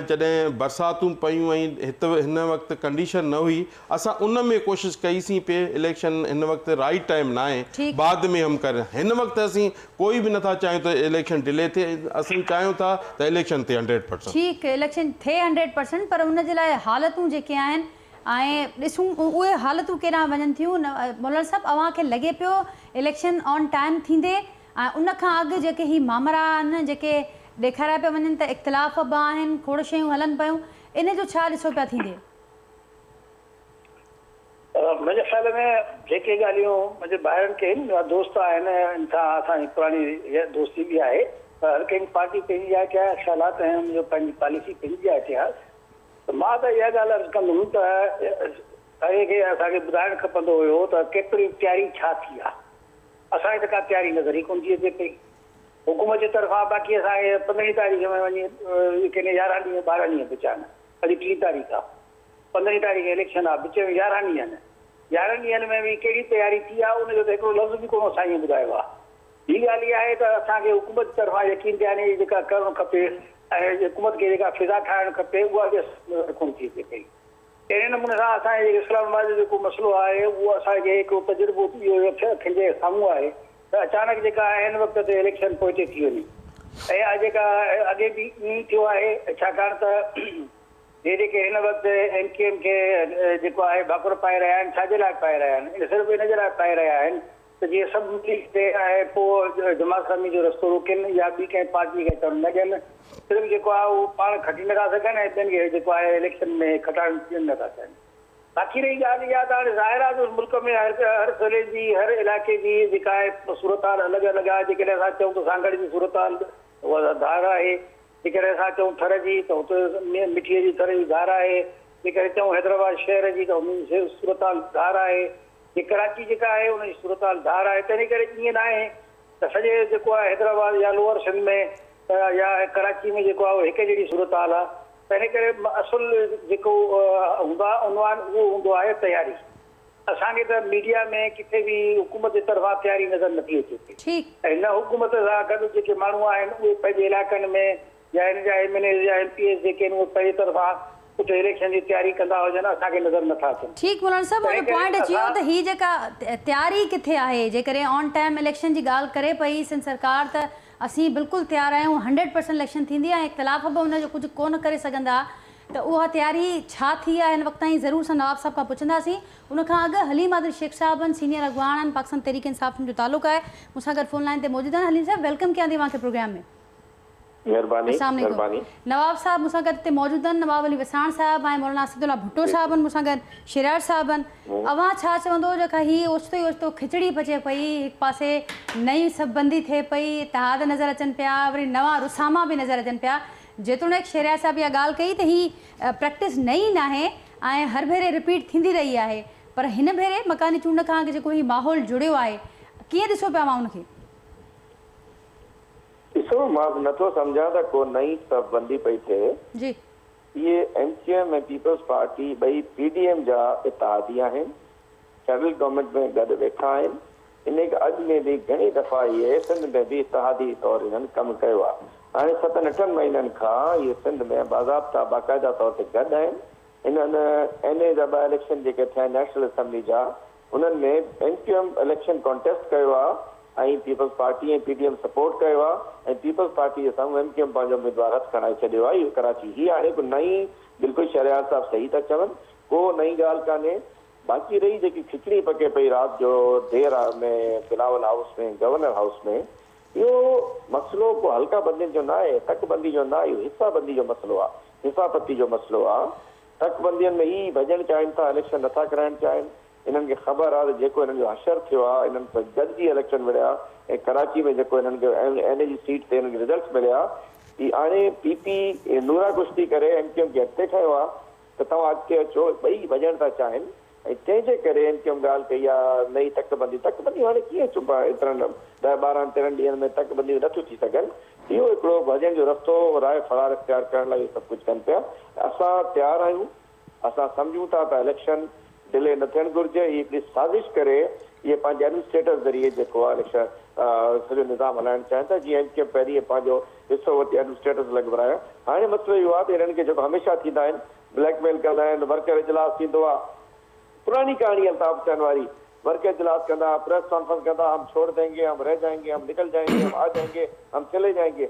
جڏهن برساتون پيون ۽ هت هن وقت ڪنڊيشن نه هئي اسان ان ۾ ڪوشش ڪئي سين پي اليڪشن هن وقت رائيٽ ٽائيم ناهي ٺيڪ. بعد ۾ هم ڪري هن وقت اسين ڪوئي به نٿا چاهيون ته اليڪشن ڊلي ٿئي اسين چاهيون ٿا ته اليڪشن ٿئي هنڊريڊ پرسنٽ. ٺيڪ اليڪشن ٿئي هنڊريڊ پرسنٽ پر ان جي لاء حالتون جيڪي آهن ۽ ڏسون اهي حالتون ڪيڏانهن وڃن ٿيون مولانا صاحب اوهان کي لڳي پيو اليڪشن آن ٽائيم ٿيندي ۽ ان کان اڳ جيڪي هي مامرا آهن جيڪي ڏيکاريا پيا وڃن ته اختلاف به آهن کوڙ شيون هلن پيون ان جو ڇا ڏسو پيا ٿيندي. منهنجي خيال ۾ جيڪي ڳالهيون منهنجي ڀائرن کي آهن دوست آهن ان سان اسان جي پراڻي دوستي به آهي پر هر ڪنهن جي پارٽي پنهنجي جاء تي آهي خيالات ۽ ان جو پنهنجي پاليسي پنهنجي جاء تي آهي ته مان ته اها ڳالهه عرض ڪندم ته سائين کي اسان کي ٻڌائڻ کپندو هيو ته ڪيتري تياري ڇا ٿي آهي اسان کي ته ڪا تياري نظر ئي ڪونه ٿي اچي پئي حڪومت جي طرفان باقي اسان کي پندرهين تاريخ ۾ وڃي ڪنهن يارهن ڏينهن ٻارهن ڏينهن بچيا آهن اڄ ٽين تاريخ آهي پندرهين تاريخ اليڪشن آ، وچ ۾ يارهن ڏينهن آهن. يارهن ڏينهن ۾ به ڪهڙي تياري ٿي آ، ان جو ته هڪڙو لفظ به ڪونه سائينء ٻڌايو آ. ٻي ڳالهه اها آهي ته اسان کي حڪومت جي طرفان يقين دهاني جيڪا ڪرڻ کپي ۽ حڪومت کي جيڪا فضا ٺاهڻ کپي، اها به اسان کي نظر ڪونه ٿي اچي پئي. اهڙي نموني سان اسان جي جيڪي اسلام آباد جو جيڪو مسئلو آهي اهو اسان کي هڪڙو تجربو اهو اکين جي سامهون آهي ته اچانڪ جيڪا عين وقت تي اليڪشن پوئتي ٿي وڃي ۽ جيڪا اڳي به ائين ئي ٿيو آهي ڇاڪاڻ ته هي جيڪي هن وقت ايم ڪيو ايم کي جيڪو آهي ڀاڪر پائي رهيا آهن ڇا جي لاء پائي رهيا آهن صرف ان جي لاء پائي رهيا آهن ته جيئن سڀ ملي ڪري ۽ پوء جماعت اسلامي جو رستو روڪين يا ٻي ڪنهن پارٽي کي اچڻ نه ڏين. صرف جيڪو آهي اهو پاڻ کٽي نٿا سگهن ۽ ٻين کي جيڪو آهي اليڪشن ۾ کٽائڻ نٿا چاهين. باقي رهي ڳالهه اها ته هاڻي ظاهر آهي ته ملڪ ۾ هر هر ضلعي جي هر علائقي جي جيڪا آهي صورتحال الڳ الڳ آهي. جيڪڏهن اسان چئون ته سانگهڙ جي صورتحال اها ڌار آهي. جيڪڏهن اسان چئون ٿر جي ته اتي مٺيء جي ٿر جي ڌار آهي. جيڪڏهن چئون حيدرآباد شهر جي ته ان جي صورتحال ڌار آهي. جي ڪراچي جيڪا آهي ان جي صورتحال ڌار آهي تنهن ڪري ائين ناهي ته سڄي جيڪو آهي حيدرآباد يا لوئر سنڌ ۾ يا ڪراچي ۾ جيڪو آهي اهو هڪ جهڙي صورتحال آهي تنهن ڪري اصل جيڪو هوندو آهي عنوان اهو هوندو آهي تياري اسان کي ته ميڊيا ۾ ڪٿي به حڪومت جي طرفان تياري نظر نٿي اچي پئي ۽ نه حڪومت سان گڏ جيڪي ماڻهو آهن اهي پنهنجي علائقن ۾ يا هن جا ايم اين ايز يا ايم پي ايز جيڪي آهن اهي پنهنجي طرفان اتي اليڪشن جي تياري ڪندا هجن اسان کي نظر نٿا اچن. ٺيڪ مولانا صاحب تنهن منهنجو ڪري پوائنٽ اچي ويو اسان. ته هي جيڪا تياري ڪٿي آهي جيڪڏهن آن ٽائيم اليڪشن جي ڳالهه ڪري پئي سنڌ سرڪار ته اسين بلڪل تيار آهيون هنڊريڊ پرسنٽ اليڪشن ٿيندي ۽ اختلاف به ان جو ڪجهه ڪونه ڪري سگهندا ته اها تياري ڇا ٿي آهي هن وقت تائين ضرور اسان نواب صاحب کان پڇنداسين ان کان اڳ حليم عادل شيخ صاحب آهن سينيئر اڳواڻ آهن پاڪستان تحريڪ انصاف جو تعلق آهي مون سان گڏ فون لائين تي موجود آهن حليم صاحب welcome ڪيان ٿي اوهان کي پروگرام ۾. مھرباني السلام عليڪم مھرباني. نواب صاحب مون سان گڏ هتي موجود آهن نواب علي وساڻ صاحب ۽ مولانا اسد الله ڀٽو صاحب آهن مون سان گڏ شھريار صاحب آهن اوهان ڇا چوندو جيڪا هي اوچتو ئي اوچتو کچڙي پچي پئي هڪ پاسي نئين صف بندي ٿئي پئي اتحاد نظر اچن پيا وري نوان رساما به نظر اچن پيا جيتوڻيڪ شھريار صاحب اها ڳالهه ڪئي ته هي پريڪٽس نئين ناهي ۽ هر ڀيري رپيٽ ٿيندي رهي آهي پر هن ڀيري مڪاني چونڊ کان اڳ جيڪو هي ماحول جڙيو آهي ڪيئن ڏسو پيا اوهان ان کي. ڏسو مان نه ٿو سمجهان ته ڪو نئين صف بندي پئي ٿئي. جي. اهي M Q M ۽ Peoples Party ٻئي پي ڊي ايم جا اتحادي آهن، فيڊرل گورنمينٽ ۾ گڏ ويٺا آهن، انهي کان اڳ ۾ به گهڻي دفعا اهي سنڌ ۾ به اتحادي طور انهن ڪم ڪيو آهي. هاڻي ستن اٺن مهينن کان اهي سنڌ ۾ باضابطا باقاعده طور تي گڏ آهن. انهن اين اي جا ٻه اليڪشن جيڪي ٿيا آهن نيشنل اسيمبلي جا انهن ۾ M Q M election contest ڪيو آ ۽ Peoples Party ۽ P D M support ڪيو آ ۽ پيپلز پارٽي جي سامهون ايم ڪيو ايم پنهنجو اميدوار هٿ کڻائي ڇڏيو آ اهو ڪراچي هي هاڻي ڪو نئين بلڪل شهريار صاحب صحيح ٿا چون ڪو نئين ڳالهه ڪانهي باقي رهي جيڪي کچڙي پڪي پئي رات جو دير ۾ بلاول هائوس ۾ گورنر هائوس ۾ اهو مسئلو ڪو حلقه بندين جو ناهي تڪ بندي جو ناهي اهو حصا بندي جو مسئلو آ حصا پتي جو مسئلو آ تڪ بندين ۾ هي ڀڄڻ چاهين ٿا، اليڪشن نٿا ڪرائڻ چاهين، انهن کي خبر آ ته جيڪو هنن جو حشر ٿيو آ، انهن سان گڏجي اليڪشن وڙهيا ۽ ڪراچي ۾ جيڪو هنن کي اين اي جي سيٽ تي هنن کي رزلٽس مليا، هي آڻي پي پي نورا ڪشتي ڪري ايم ڪيو ايم کي اڳتي کنيو آ ته توهان اڳتي اچو، ٻئي ڀڄڻ ٿا چاهين ۽ تنهن جي ڪري ايم ڪيو ايم ڳالهه ڪئي آ نئين تڪ بندي، تڪ بنديون هاڻي ڪيئن چپ ايترن ڏهه ٻارهن تيرهن ڏينهن ۾ تڪ بنديون نٿيون ٿي سگهن، اهو هڪڙو ڀڄڻ جو رستو راء فرار اختيار ڪرڻ لاء اهو سڀ ڪجهه ڪن پيا. اسان تيار آهيون، اسان سمجهون ٿا ته اليڪشن ڊلي نه ٿيڻ گهرجي، هي هڪڙي سازش ڪري اهي پنهنجي ايڊمنسٽريٽرز ذريعي جيڪو آهي اليڪشن سڄو نظام هلائڻ چاهين ٿا، جيئن ايم ڪيو ايم پهرين پنهنجو حصو وٺي ايڊمنسٽريٽرز لڳ ڀرايا، هاڻي مسئلو اهو آهي ته انهن کي جيڪو هميشه ٿيندا آهن بليڪ ميل ڪندا آهن، ورڪر اجلاس ٿيندو آ، پراڻي ڪهاڻي الطاف حسين واري، ورڪر اجلاس ڪندا، پريس ڪانفرنس ڪندا، هم ڇوڙ دينگي، هم رهه جائينگي، هم نڪل جائينگي، هم آ جائينگي، هم چلي جائينگي،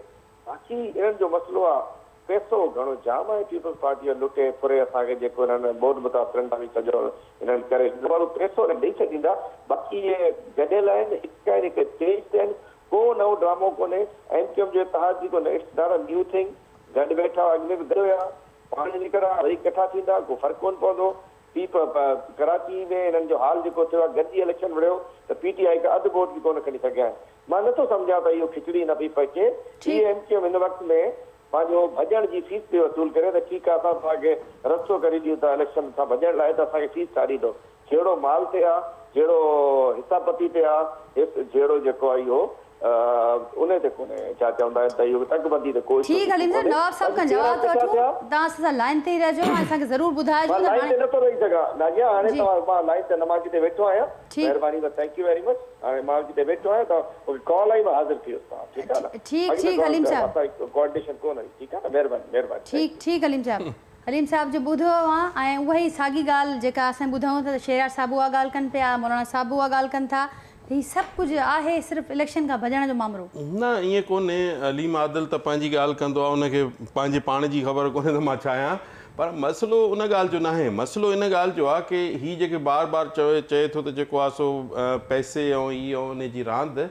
باقي انهن جو مسئلو آ پئسو گهڻو جام آهي پيپلز پارٽي جو لٽي ڦري اسان کي جيڪو انهن ٻوڏ متاثرن کان به سڄو انهن ڪري ڇڏيو وارو پئسو ڏئي ڇڏيندا، باقي اهي گڏيل آهن، هڪ آهن هڪ اسٽيج تي آهن، ڪو نئون ڊرامو ڪونهي، ايم ڪيو ايم جو اتحاد جيڪو it's not a new thing, گڏ ويٺا اڳ ۾ به گڏ هيا. پاڻ نڪرا وري ڪٺا ٿيندا ڪو فرق ڪونه پوندو. پي پ پ ڪراچي ۾ هنن جو حال جيڪو ٿيو آهي گڏجي اليڪشن وڙهيو ته پي ٽي آء هڪ اڌ ووٽ به ڪونه کڻي سگهيا آهن. مان نٿو سمجهان ته اهو کچڙي نه پئي پچي. هي ايم ڪيو ايم هن وقت ۾ پنهنجو ڀڄڻ جي فيس پئي وصول ڪري ته ٺيڪ آهي اسان توهان کي رستو ڪري ڏيون ٿا اليڪشن کان ڀڄڻ لاء ته اسان کي فيس ڇا ڏيندو. جهيڙو مال تي آ، جهيڙو حصا پتي تي آ، جهيڙو جيڪو آ اهو انهي تي ڪونهي، ڇا چوندا آهن ته اهو تڪ بندي تي ڪو اشو ٺيڪ حليم صاحب ڪونهي. نواب صاحب باقي کان چهرا جواب ٿا ڪٺا وٺون ٿيا. توهان اسان سان لائين تي ئي رهجو ۽ اسان کي ضرور ٻڌائجو مان ته لائين هاڻي تي نٿو رهي سگهان نازيه هاڻي جي توهان مان لائين تي نه مان ڪٿي ويٺو آهيان ٺيڪ مهرباني بس thank you very much هاڻي مان ڪٿي ويٺو آهيان ته مون کي ڪال آئي مان حاضر ٿي ويس توهان ٺيڪ آهي نه ٺيڪ اڳ ۾ ٺيڪ حليم صاحب اسان ڪوآرڊينيشن ڪونه هئي ٺيڪ آهي نه مهرباني مهرباني ٺيڪ thank you. ٺيڪ حليم صاحب. حليم صاحب جو ٻڌو اوهان ۽ اها ئي ساڳي ڳالهه جيڪا اسين ٻڌون ٿا ته شهريار صاحب اها ڳالهه ڪن پيا، مولانا صاحب به اها ڳالهه ڪن ٿا ته هي سڀ ڪجهه آهي صرف اليڪشن کان ڀڄڻ جو مامرو. نه ائين ڪونهي، حليم عادل ته پنهنجي ڳالهه ڪندو آهي ان کي پنهنجي پاڻ جي خبر ڪونهي ته مان ڇا آهيان پر مسئلو ان ڳالهه جو ناهي مسئلو ان ڳالهه جو آهي ڪي هي جيڪي بار بار چوي چئي ٿو ته جيڪو آهي سو پئسي ۽ هي ۽ ان جي راند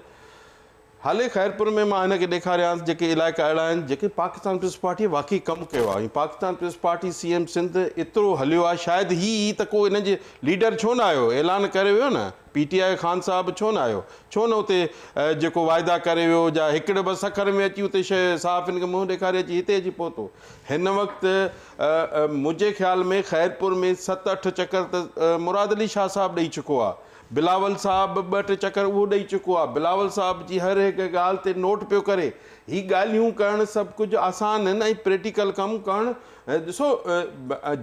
هالي خيرپور ۾ مان هن کي ڏيکاريانس جيڪي علائقا اهڙا آهن جيڪي پاڪستان پيپلز پارٽيء واقعي ڪم ڪيو آهي ۽ Pakistan peoples party C M Sindh ايترو هليو آهي شايد هي ئي ته ڪو انهن جي ليڊر ڇو نه آيو اعلان ڪري ويو نه پي ٽي آء خان صاحب ڇو نه آيو ڇو نه اتي جيڪو واعدا ڪري ويو جا هڪڙي بس سکر ۾ اچي اتي صحافين کي منهن ڏيکاري اچي هتي اچي پهتو هن وقت منهنجي خيال ۾ خيرپور ۾ ست اٺ چڪر ته مراد علي شاهه صاحب ڏئي چڪو آهي بلاول صاحب به ٻه ٽي چڪر اهو ڏئي چڪو آهي. بلاول صاحب جي هر هڪ ڳالهه تي نوٽ پيو ڪري. هي ڳالهيون ڪرڻ سڀ ڪجهه آسان آهن ۽ پريٽيڪل ڪم ڪرڻ ڏسو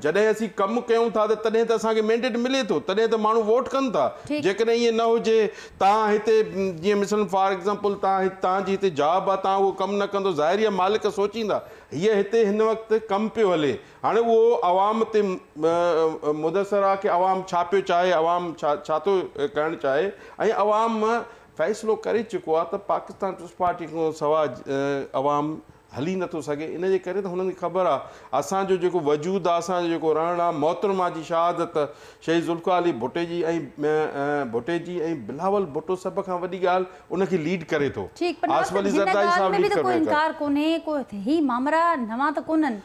جڏهن اسين ڪم ڪيون ٿا ته تڏهن ته اسان کي مينڊيٽ ملي ٿو تڏهن ته ماڻهو ووٽ ڪن ٿا. جيڪڏهن ائين نه هجي توهان هتي جيئن مثلاً فار ايگزامپل توهان توهان جي هتي جاب آهي توهان اهو ڪم نه ڪندو ظاهري آهي مالڪ سوچيندا هيء هتي هن وقت ڪم پيو هلي هاڻي اهو عوام تي مدثر آ ڪي عوام ڇا پيو چاهي عوام ڇا ڇا ٿو ڪرڻ چاهي ۽ عوام فيصلو ڪري چڪو آ ته پاڪستان پيپلز پارٽي کان سوا عوام هلي نٿو سگهي ان جي ڪري ته هنن کي خبر آ اسان جو جيڪو وجود آ اسان جو جيڪو رهڻ آ محترمه جي شهادت شهيد ذوالفقار علي ڀٽي جي ۽ ڀٽي جي ۽ بلاول ڀٽو سڀ کان وڏي ڳالهه ان کي ليڊ ڪري ٿو ٺيڪ پر آصف علي هن زرداري ڳالهه صاحب ۾ به ليڊ ته ڪو ڪري ٿو. انڪار ڪونهي ڪو هي مامرا نوان ته ڪونهن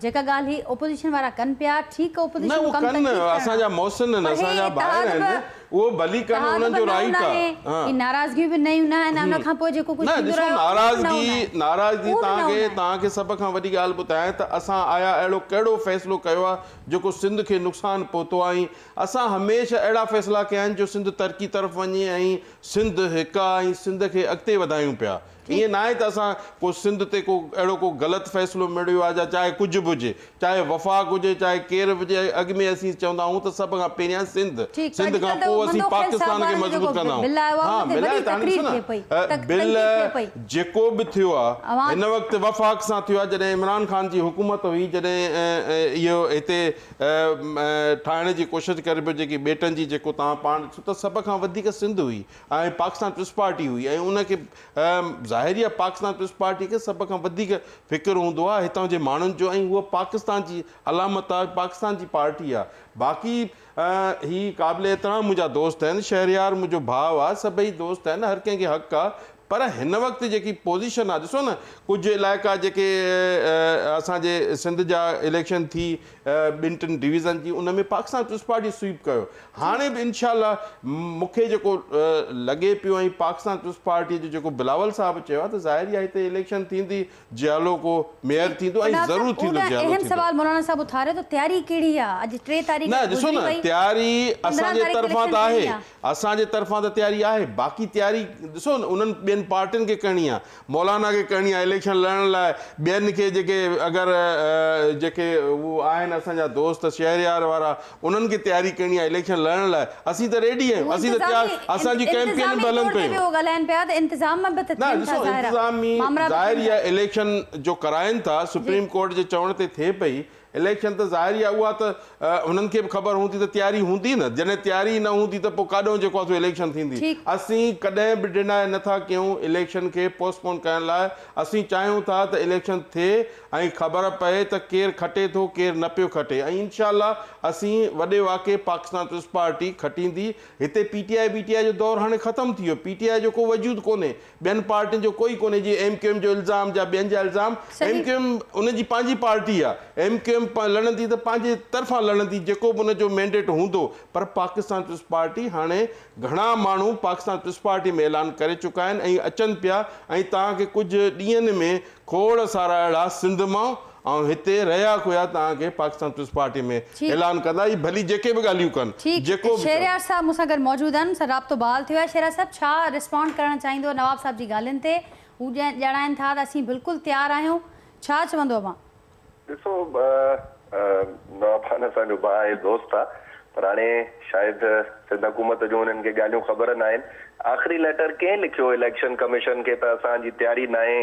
جيڪا ڳالهه هي اپوزيشن وارا ڪن پيا ٺيڪ نه اپوزيشن اهو جو ڪم ڪن تنقيد ڪرڻ اسان جا محسن آهن پر اسان هي جا ڀائر اتحاد آهن به اهو ڀلي ڪن اتحاد انهن به جو نئون رائيٽ ناهي آ هي ناراضگيون به نيون نه آهن ان کان پوء جيڪو نه ڪجهه ٿيندو ڏسو رهيو اهو به نئون ناراضگي ناهي ناراضگي اهو به توهان نئون کي ناهي. توهان کي سڀ کان وڏي ڳالهه ٻڌايان ته اسان آيا اهڙو ڪهڙو فيصلو ڪيو آ جيڪو سنڌ کي نقصان پهتو آ ۽ اسان هميشه اهڙا فيصلا ڪيا آهن جو سنڌ ترقي طرف وڃي ۽ سنڌ هڪ آ ۽ سنڌ کي اڳتي وڌايون پيا ائين ناهي ته اسان ڪو سنڌ تي ڪو اهڙو ڪو غلط فيصلو مڙهيو آهي جا چاهي ڪجهه به هجي، چاهي وفاق هجي چاهي ڪير به هجي اڳ ۾ اسين چوندا آهيون ته سڀ کان پهريان سنڌ، ٺيڪ سنڌ اڄڪلهه کان ته پوء اسين مندو خيل صاحب پاڪستان کي وارن جو مضبوط جيڪو ڪندا آهيون. بل آيو آهي ها ان تي ملائي وڏي ته هاڻي تقرير ڏسو ٿئي پئي نه تنقيد بل ٿئي پئي. جيڪو به ٿيو آهي اوهان هن وقت وفاق سان ٿيو آهي جڏهن عمران خان جي حڪومت هئي جڏهن اهو هتي ٺاهڻ جي ڪوشش ڪري پيو جيڪي ٻيٽن جي جيڪو توهان پاڻ ڏسو ته سڀ کان وڌيڪ سنڌ هئي ۽ پاڪستان پيپلز پارٽي هئي ۽ ان کي ظاهر ئي آهي پاڪستان پيپلز پارٽي کي سڀ کان وڌيڪ فڪر هوندو آهي هتان جي ماڻهن جو ۽ هوء پاڪستان جي علامت آهي پاڪستان جي پارٽي آهي باقي هي قابل احترام منهنجا دوست آهن شهريار منهنجو ڀاء آهي سڀئي دوست آهن هر ڪنهن کي حق آهي پر هن وقت جيڪي پوزيشن آهي ڏسو نه ڪجهه علائقا جيڪي اسان جي سنڌ جا اليڪشن ٿي ٻن ٽن ڊويزن جي ان ۾ پاڪستان پيپلز پارٽي سوئيپ ڪيو هاڻي به انشاء الله مون کي جيڪو لڳي پيو ۽ پاڪستان پيپلز پارٽي جو جيڪو بلاول صاحب چيو آهي ته ظاهر ئي آهي هتي اليڪشن ٿيندي جيالو ڪو ميئر ٿيندو ۽ ضرور ٿيندو جيالو اهم ٿيندو. سوال مولانا صاحب اٿاريو ته تياري ڪهڙي آهي اڄ 3 تاريخ نه ڏسو گذري نه وئي تياري اسان 15 جي تاريخ طرفان اليڪشن ته ٿيڻي آهي آهي. اسان جي طرفان ته تياري آهي باقي تياري ڏسو نه انهن ٻين پارٽين کي ڪرڻي آهي مولانا کي ڪرڻي آهي اليڪشن لڙڻ لاء ٻين کي جيڪي اگر جيڪي هو آهن اسان جا دوست شهريار وارا انهن کي تياري ڪرڻي آهي اليڪشن لڙڻ لاء اسين ته ريڊي آهيون هو اسين ته تيار انتظامي اسان جي ڪيمپين انتظامي به هلن طور تي پيون به هو ڳالهائن پيا ته انتظام به ته نه ٿين ٿا ڏسو ظاهر آهي انتظامي مامرا به ظاهر ٿين ئي ٿا آهي اليڪشن جو ڪرائن ٿا جي سپريم ڪورٽ جي چوڻ تي ٿئي پئي اليڪشن ته ظاهر ئي آهي اها ته هنن کي به خبر هوندي ته تياري هوندي نه جڏهن تياري نه هوندي ته پوء ڪاڏهون جيڪو آهي سو اليڪشن ٿيندي اسين ڪڏهن به ڊناء نه ٿا ڪيون اليڪشن کي پوسٽ پون ڪرڻ لاء اسين چاهيون ٿا ته اليڪشن ٿئي ۽ خبر پئي ته ڪير کٽي ٿو ڪير نه پيو کٽي ۽ انشاء الله اسين وڏي واڪي پاڪستان پيپلز پارٽي کٽيندي هتي P T I B T I جو دور هاڻي ختم ٿي ويو پي ٽي آء جو ڪو وجود ڪونهي ٻين پارٽين جو ڪوئي ڪونهي جيئن ايم ڪيو ايم جو الزام جا ٻين جا الزام ايم ڪيو ايم ان جي پنهنجي پارٽي آ ايم ڪيو ايم لڙندي ته پنهنجي طرفان لڙندي جيڪو به ان جو مينڊيٽ هوندو پر پاڪستان پيپلز پارٽي هاڻي گهڻا ماڻهو پاڪستان پيپلز پارٽي ۾ اعلان ڪري چڪا آهن ۽ اچن پيا ۽ توهان کي ڪجهه ڏينهن ۾ کوڙ سارا اهڙا سنڌ مان ۽ هتي رهيا کويا توهان کي پاڪستان پيپلز پارٽي ۾ اعلان ڪندا هي ڀلي جيڪي به ڳالهيون ڪن ٺيڪ جيڪو به چون. شهريار صاحب مون سان گڏ موجود آهن سان رابطو بحال ٿيو آهي شهريار صاحب ڇا ريسپانڊ ڪرڻ چاهيندو نواب صاحب جي ڳالهين تي هو ڄاڻائن ٿا ته اسين بلڪل تيار آهيون ڇا چوندو اوهان. ڏسو نواب خان اسان جو ڀاء آهي دوست آ پر هاڻي شايد سنڌ حڪومت جون انهن کي ڳالهيون خبر ناهن آخري ليٽر ڪنهن لکيو اليڪشن ڪميشن کي ته اسان جي تياري ناهي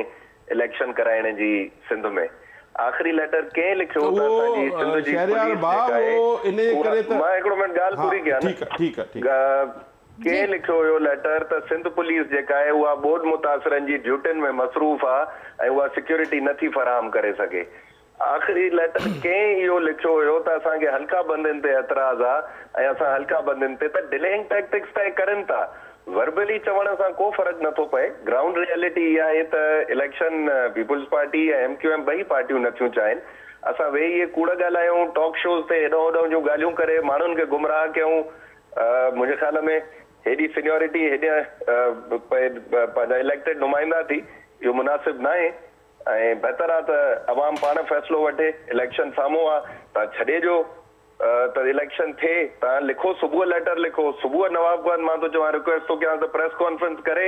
اليڪشن ڪرائڻ جي سنڌ ۾ آخري ليٽر ڪنهن لکيو ته ته اسان جي اهو سنڌ جي شهريار پوليس ڀاء جيڪا آهي اهو انهيء اها ڪري ته مان هڪڙو منٽ ڳالهه ها پوري ڪيان ٺيڪ آهي ٺيڪ آهي ٺيڪ نه آهي. جي. ڪنهن لکيو هيو ليٽر ته سنڌ پوليس جيڪا آهي اها ٻوڏ متاثرن جي ڊيوٽين ۾ مصروف آهي ۽ اها سيڪيورٽي نه ٿي فراهم ڪري سگهي. آخري ليٽر ڪنهن اهو لکيو هيو ته اسان کي حلقه بندين تي اعتراض آ ۽ اسان حلقه بندين تي ته ڊليئنگ ٽيڪٽڪس ته اهي ڪرن ٿا. وربلي چوڻ سان ڪو فرق نه ٿو پئي. گرائونڊ ريئلٽي اها آهي ته election peoples party ۽ M Q M ٻئي پارٽيون نه ٿيون چاهين. اسان ويهي اهي ڪوڙ ڳالهايون، ٽاڪ شوز تي هيڏانهن هوڏانهن جون ڳالهيون ڪري ماڻهن کي گمراهه ڪيون. منهنجي خيال ۾ هيڏي سينيارٽي هيڏا پنهنجا اليڪٽيڊ نمائندا ٿي اهو مناسب ناهي. ۽ بهتر آ ته عوام پاڻ فيصلو وٺي، اليڪشن سامهون آ، توهان ڇڏي ڏيو ته اليڪشن ٿئي، توهان لکو صبح ليٽر لکو، صبح نواب خان مان ٿو چوان رڪويسٽ ٿو ڪيانس ته پريس ڪانفرنس ڪري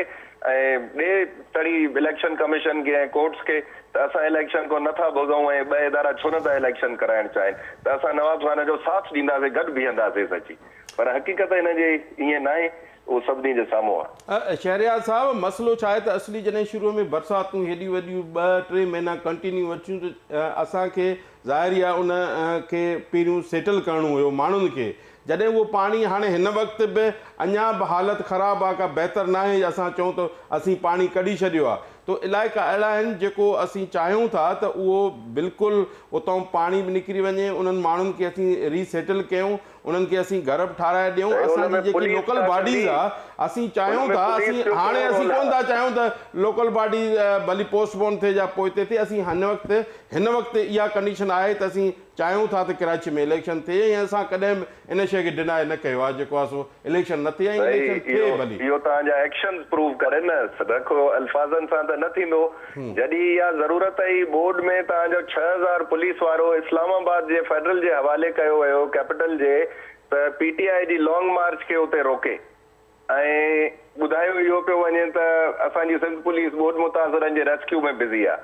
۽ ڏي تڙي اليڪشن ڪميشن کي ۽ ڪورٽس کي ته اسان اليڪشن کان نه ٿا ڀڳئون ۽ ٻه ادارا ڇو نه ٿا اليڪشن ڪرائڻ چاهين ته اسان نواب خان جو ساٿ ڏينداسين گڏ بيهنداسين اچي پر حقيقت هن جي ائين ناهي. اهو سڀني جي سامهون آ. شهريار صاحب مسئلو ڇا آهي ته اصلي جڏهن شروع ۾ برساتون هيڏيون وڏيون ٻه ٽي مهينا ڪنٽينيو اچيون ته اسان کي ظاهر ئي آهي ان کي پهريون سيٽل ڪرڻو هيو ماڻهن کي جڏهن اهو پاڻي هاڻي هن وقت به اڃا به حالت خراب آهي ڪا بهتر ناهي اسان چئون ته اسين پاڻي ڪڍي ڇڏيو آهي تو علائقا اهڙا آهن جيڪو اسين چاهيون ٿا ته اهو بلڪل اتان پاڻي به نڪري وڃي انهن ماڻهن کي اسين ري سيٽل ڪيون انهن کي اسين گهر به ٺاهرائي ڏيون، سائين ان اسان جي ۾ جيڪي پوليس لوڪل ڇا باڊيز ڪندي؟ آ اسين ان چاهيون ۾ ٿا پوليس اسين جو هاڻي ڪهڙو اسين رول ڪونه آ؟ ٿا چاهيون ته لوڪل باڊي ڀلي پوسٽ پون ٿئي يا پوئتي ٿئي اسين هن وقت هن وقت اها ڪنڊيشن آهي ته اسين چاهيون ٿا ته ڪراچي ۾ اليڪشن ٿئي ۽ اسان ڪڏهن به ان شيء کي ڊنائي نه ڪيو آ جيڪو آ سو اليڪشن نه ٿئي ۽ سائين اليڪشن ٿئي اهو ڀلي. اهو توهان جا ايڪشنز پروو ڪرن نه رکو الفاظن سان ته نه ٿيندو جڏهن اها ضرورت ئي ٻوڏ ۾ توهان جو 6000 پوليس وارو اسلام آباد جي فيڊرل جي حوالي ڪيو ويو ڪيپيٽل جي ته پي ٽي آء جي لانگ مارچ کي اتي روڪي ۽ ٻڌايو اهو پيو وڃي ته اسان جي سنڌ پوليس ٻوڏ متاثرن جي ريسڪيو ۾ بزي آ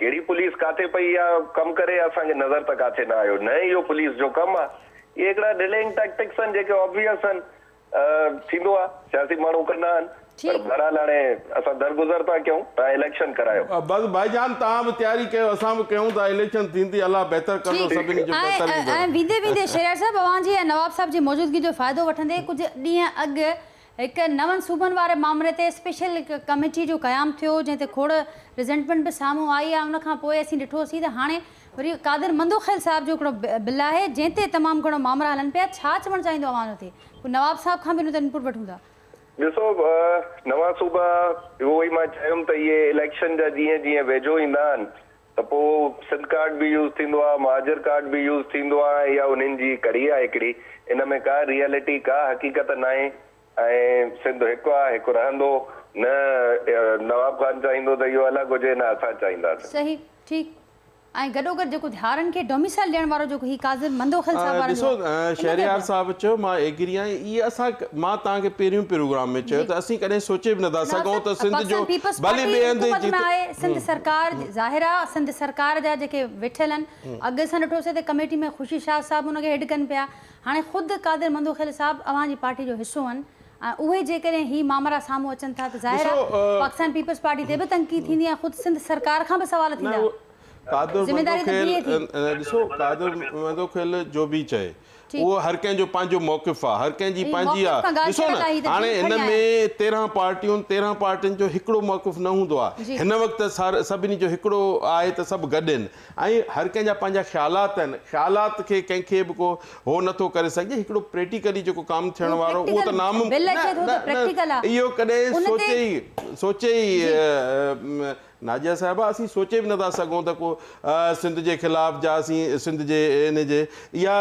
ڪهڙي پوليس ڪاٿي پئي اها ڪم ڪري اسان کي نظر ته ڪاٿي نه آيو نه اهو پوليس جو ڪم آ اهي هڪڙا ڊلينگ ٽيڪٽڪس آهن جيڪي آبويس آهن ٿيندو آ سياسي ماڻهو ڪندا آهن پر بهرحال هاڻي اسان درگذر ٿا ڪيون توهان اليڪشن ڪرايو. بس ڀائي جان توهان به تياري ڪيو اسان به ڪيون ٿا اليڪشن ٿيندي الله بهتر ڪندو سڀني جو بهتر ايندو. ۽ ويندي ويندي شهريار صاحب اوهان جي ۽ نواب صاحب جي موجودگي جو فائدو وٺندي ڪجهه ڏينهن اڳ هڪ نون صوبن واري مامري تي اسپيشل هڪ ڪميٽي جو قيام ٿيو جنهن تي کوڙ ريزنٽمينٽ به سامهون آئي آهي ان کان پوء اسين ڏٺوسين ته هاڻي وري قادر مندوخيل صاحب جو هڪڙو بل آهي جنهن تي تمام گهڻو مامرا هلن پيا ڇا چوڻ چاهيندو اوهان ان تي پوء نواب صاحب کان به ان تي انپٽ وٺون ٿا. ڏسو نوان صوبا اهو ئي مان چيم ته اهي اليڪشن جا جيئن جيئن ويجهو ايندا آهن ته پوء سنڌ ڪارڊ به يوز ٿيندو آهي مهاجر ڪارڊ به يوز ٿيندو آهي ۽ اها انهن جي ڪڙي آهي هڪڙي ان ۾ ڪا ريئلٽي ڪا حقيقت ناهي ۽ سنڌ هڪ آهي هڪ رهندو نه نواب خان چاهيندو ته اهو الڳ هجي نه اسان چاهينداسين. صحيح ٺيڪ ۽ گڏوگڏ جيڪو ڌارن کي ڊوميسائل ڏيڻ وارو جيڪو هي قاضي مندوخيل صاحب وارن ڏسو جو آهي ان تي شهريار به. صاحب چيو مان ايگري آهيان اهي اسان مان توهان کي پهريون پروگرام ۾ چيو ته اسين ڪڏهن سوچي به نٿا نواب سگهون ته صاحب سنڌ جو پاڪستان پيپلز ڀلي پارٽي ٻئي هنڌ حڪومت ۾ جت آهي سنڌ سرڪار ظاهر آهي سنڌ سرڪار جا جيڪي ويٺل آهن اڳ اسان ڏٺوسي ته ڪميٽي ۾ خوشي شاهه صاحب ان کي هيڊ ڪن پيا هاڻي خود قادر مندوخيل صاحب اوهان جي پارٽي جو حصو آهن ۽ اهي جيڪڏهن هي مامرا سامهون اچن ٿا ته ظاهر ڏسو آهي پاڪستان پيپلز پارٽي تي به تنقيد ٿيندي ۽ خود سنڌ سرڪار کان به سوال نه ٿيندا. قادر ذميداري ته مندوخيل بيهي ٿي. ڏسو قادر مندوخيل جو به چئي اهو هر ڪنهن جو پنهنجو موقف آ هر ڪنهن جي پنهنجي آ ڏسو نه هاڻي هن ۾ 13 پارٽيون 13 پارٽين جو هڪڙو موقف نه هوندو آ هن وقت سڀني جو هڪڙو آهي ته سڀ گڏ آهن ۽ هر ڪنهن جا پنهنجا خيالات آهن خيالات کي ڪنهن کي به ڪو هو نٿو ڪري سگهجي هڪڙو پريٽيڪلي جيڪو ڪم ٿيڻ وارو اهو ته ناممڪن نه نه اهو ڪڏهن سوچي ئي سوچي ئي ناجيه صاحبه اسين سوچي به نٿا سگهون ته ڪو سنڌ جي خلاف جا اسين سنڌ جي ان جي يا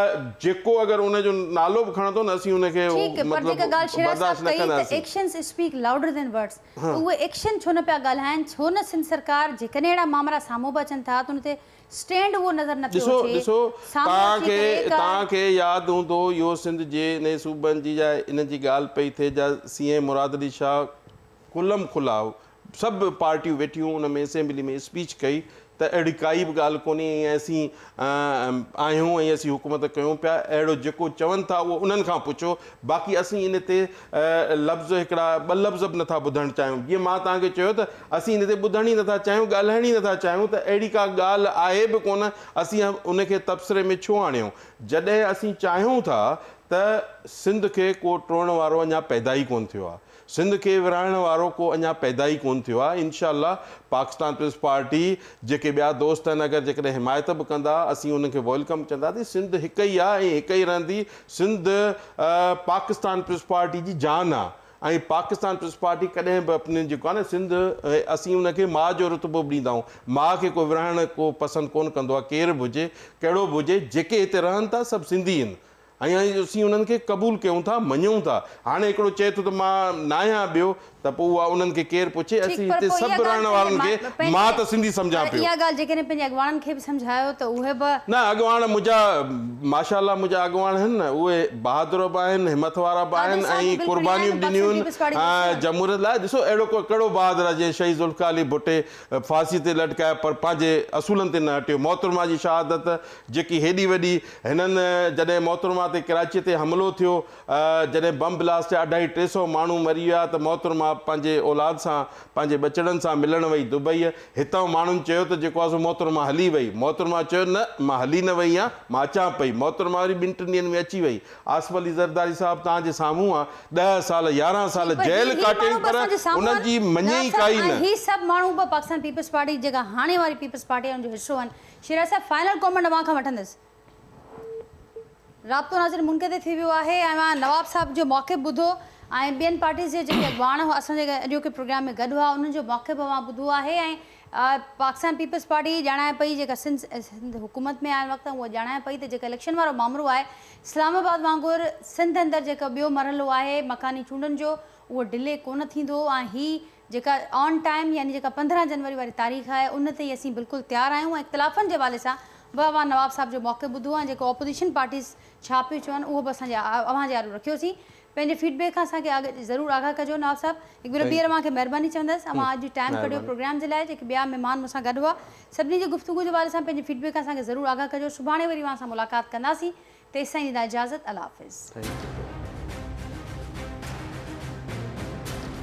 جيڪو اگر ان جو نالو به کڻندو نه اسين ان کي ٺيڪ پر مطلب جيڪا ڳالهه شيرا برداشت صاحب نه ڪئي ته ڪنداسين. ايڪشنز اسپيڪ لائوڊر دين ورڊز ته اهي ايڪشن ڇو نه پيا ڳالهائن ڇو نه سنڌ سرڪار جيڪڏهن اهڙا مامرا سامهون به اچن ٿا ته ان تي اسٽينڊ اهو نظر نه پيو ڏسو اچي ڏسو سامهون توهان اچي کي ڪري ڪا توهان کي ياد هوندو اهو سنڌ جي انهي صوبن جي جا ان جي ڳالهه پئي ٿئي جا سي ايم مراد علي شاهه کلم کلا سڀ پارٽيون ويٺيون ان ۾ اسيمبلي ۾ اسپيچ ڪئي ته اهڙي ڪائي به ڳالهه ڪونهي ۽ اسين آهيون ۽ اسين حڪومت ڪيون پيا، اهڙو جيڪو چون ٿا اهو انهن کان پڇو، باقي اسين ان تي لفظ هڪڙا ٻه لفظ به نٿا ٻڌڻ چاهيون. جيئن مان توهان کي چيو ته اسين ان تي ٻڌڻ ئي نٿا چاهيون، ڳالهائڻ ئي نٿا چاهيون ته اهڙي ڪا ڳالهه آهي به ڪونه، اسين ان کي تبصري ۾ ڇو آڻيون؟ جڏهن اسين چاهيون ٿا ته سنڌ کي ڪو ٽوڙڻ وارو اڃا پيدا ئي ڪونه ٿيو آهي. سنڌ کي ورهائڻ وارو ڪو اڃا پيدا ئي ڪونه ٿيو آهي، انشاء الله پاڪستان پيپلز پارٽي جيڪي ٻيا دوست آهن اگر جيڪڏهن حمايت به ڪندا اسين انهن کي welcome چونداسين، سنڌ هڪ ئي آهي ۽ هڪ ئي رهندي، سنڌ پاڪستان پيپلز پارٽي جي جان آهي ۽ پاڪستان پيپلز پارٽي ڪڏهن به اپني جيڪو آهي نه سنڌ اسين ان کي ماء جو رتبو به ڏيندا آهيون، ماء کي ڪو ورهائڻ ڪو پسند ڪونه ڪندو آهي، ڪير به هجي ڪهڙو به هجي جيڪي هتي رهن ٿا سڀ سنڌي آهن ۽ اسين انهن کي قبول ڪيون ٿا، مڃون ٿا. هاڻي هڪڙو چئي ٿو ته مان ناهيان ٻيو ته پوء اها انهن کي ڪير پڇي؟ ٺيڪ اسين پر هتي پوء سڀ اها رهڻ ڳالهه وارن پنهنجي کي مان ته سنڌي سمجهان پر پيو. اها ڳالهه جيڪڏهن پنهنجي اڳواڻن کي به سمجهايو ته اهي به. نه اڳواڻ منهنجا ماشاء الله منهنجا اڳواڻ آهن نه اهي بهادر به آهن، همٿ وارا به قادر آهن صاحب ۽ به بل کڻي آيا قربانيون آهن به پاڪستان ڏنيون پيپلز پارٽي جو حصو آهن آهن. جمهوريت لاء. ڏسو اهڙو ڪو ڪهڙو بهادر آهي جنهن شهيد ذوالفقار علي ڀٽي ڦاسي تي لٽڪايو پر پنهنجي اصولن تي نه هٽيو. محترمه جي شهادت جيڪي هيڏي وڏي هنن جڏهن محترمه تي ڪراچي تي حملو ٿيو جڏهن بم بلاسٽ ٿيا اڍائي 300 ماڻهو مري ويا ته محترمه پنهنجي اولاد سان پنهنجي ٻچڙن سان ملڻ وئي دبئيء هتان ماڻهن چيو ته جيڪو آهي سو محترمه هلي وئي محترمه چيو نه مان هلي نه وئي آهيان مان اچان پئي محترمه وري ٻن ٽن ڏينهن ۾ اچي وئي آصف علي زرداري صاحب توهان جي سامهون آهي 10 سال 11 سال پر جيل هي هي ڪاٽيائين ماڻهو به پر اسان جي سامهون انهن آهن جي مڃي نواب ئي صاحب ڪائي ۽ نه. هي سڀ ماڻهو به پاڪستان پيپلز پارٽي جيڪا هاڻي واري پيپلز پارٽي آهي ان جو حصو آهن. شيراز صاحب فائنل ڪامينٽ اوهان کان وٺندس. رابطو ناظرين منقطع ٿي ويو آهي ۽ اوهان نواب صاحب جو موقف ٻڌو ۽ ٻين پارٽيز جي جيڪي اڳواڻ هئا اسان جي اڄوڪي پروگرام ۾ گڏ هئا انهن جو موقف به اوهان ٻڌو آهي ۽ پاڪستان پيپلز پارٽي ڄاڻائي پئي جيڪا سنڌ سنڌ حڪومت ۾ آهي هن وقت اها ڄاڻائي پئي ته جيڪا اليڪشن وارو مامرو آهي اسلام آباد وانگر سنڌ اندر جيڪو ٻيو مرحلو آهي مڪاني چونڊن جو اهو ڊلي ڪونه ٿيندو ۽ هي جيڪا آن ٽائيم يعني جيڪا 15 جنوري واري تاريخ آهي ان تي ئي اسين بلڪل تيار آهيون ۽ اختلافن جي حوالي سان به اوهان نواب صاحب جو موقف ٻڌو ۽ جيڪو اپوزيشن پارٽيز ڇا پيون چون اهو به اسان جي اوهان جي آڏو رکيوسين پنهنجي فيڊ بيڪ کان اسان کي ضرور آگاهه ڪجو نواب صاحب هڪ ڀيرو ٻيهر اوهان کي مهرباني چوندس اوهان اڄ ٽائيم ڪڍيو پروگرام جي لاء جيڪي ٻيا مهمان مون سان گڏ هئا سڀني جي گفتگو جي حوالي سان پنهنجي فيڊ بيڪ کان اسان کي ضرور آگاهه ڪجو سڀاڻي وري اوهان سان ملاقات ڪنداسين تيستائين ڏيندا اجازت الله حافظ.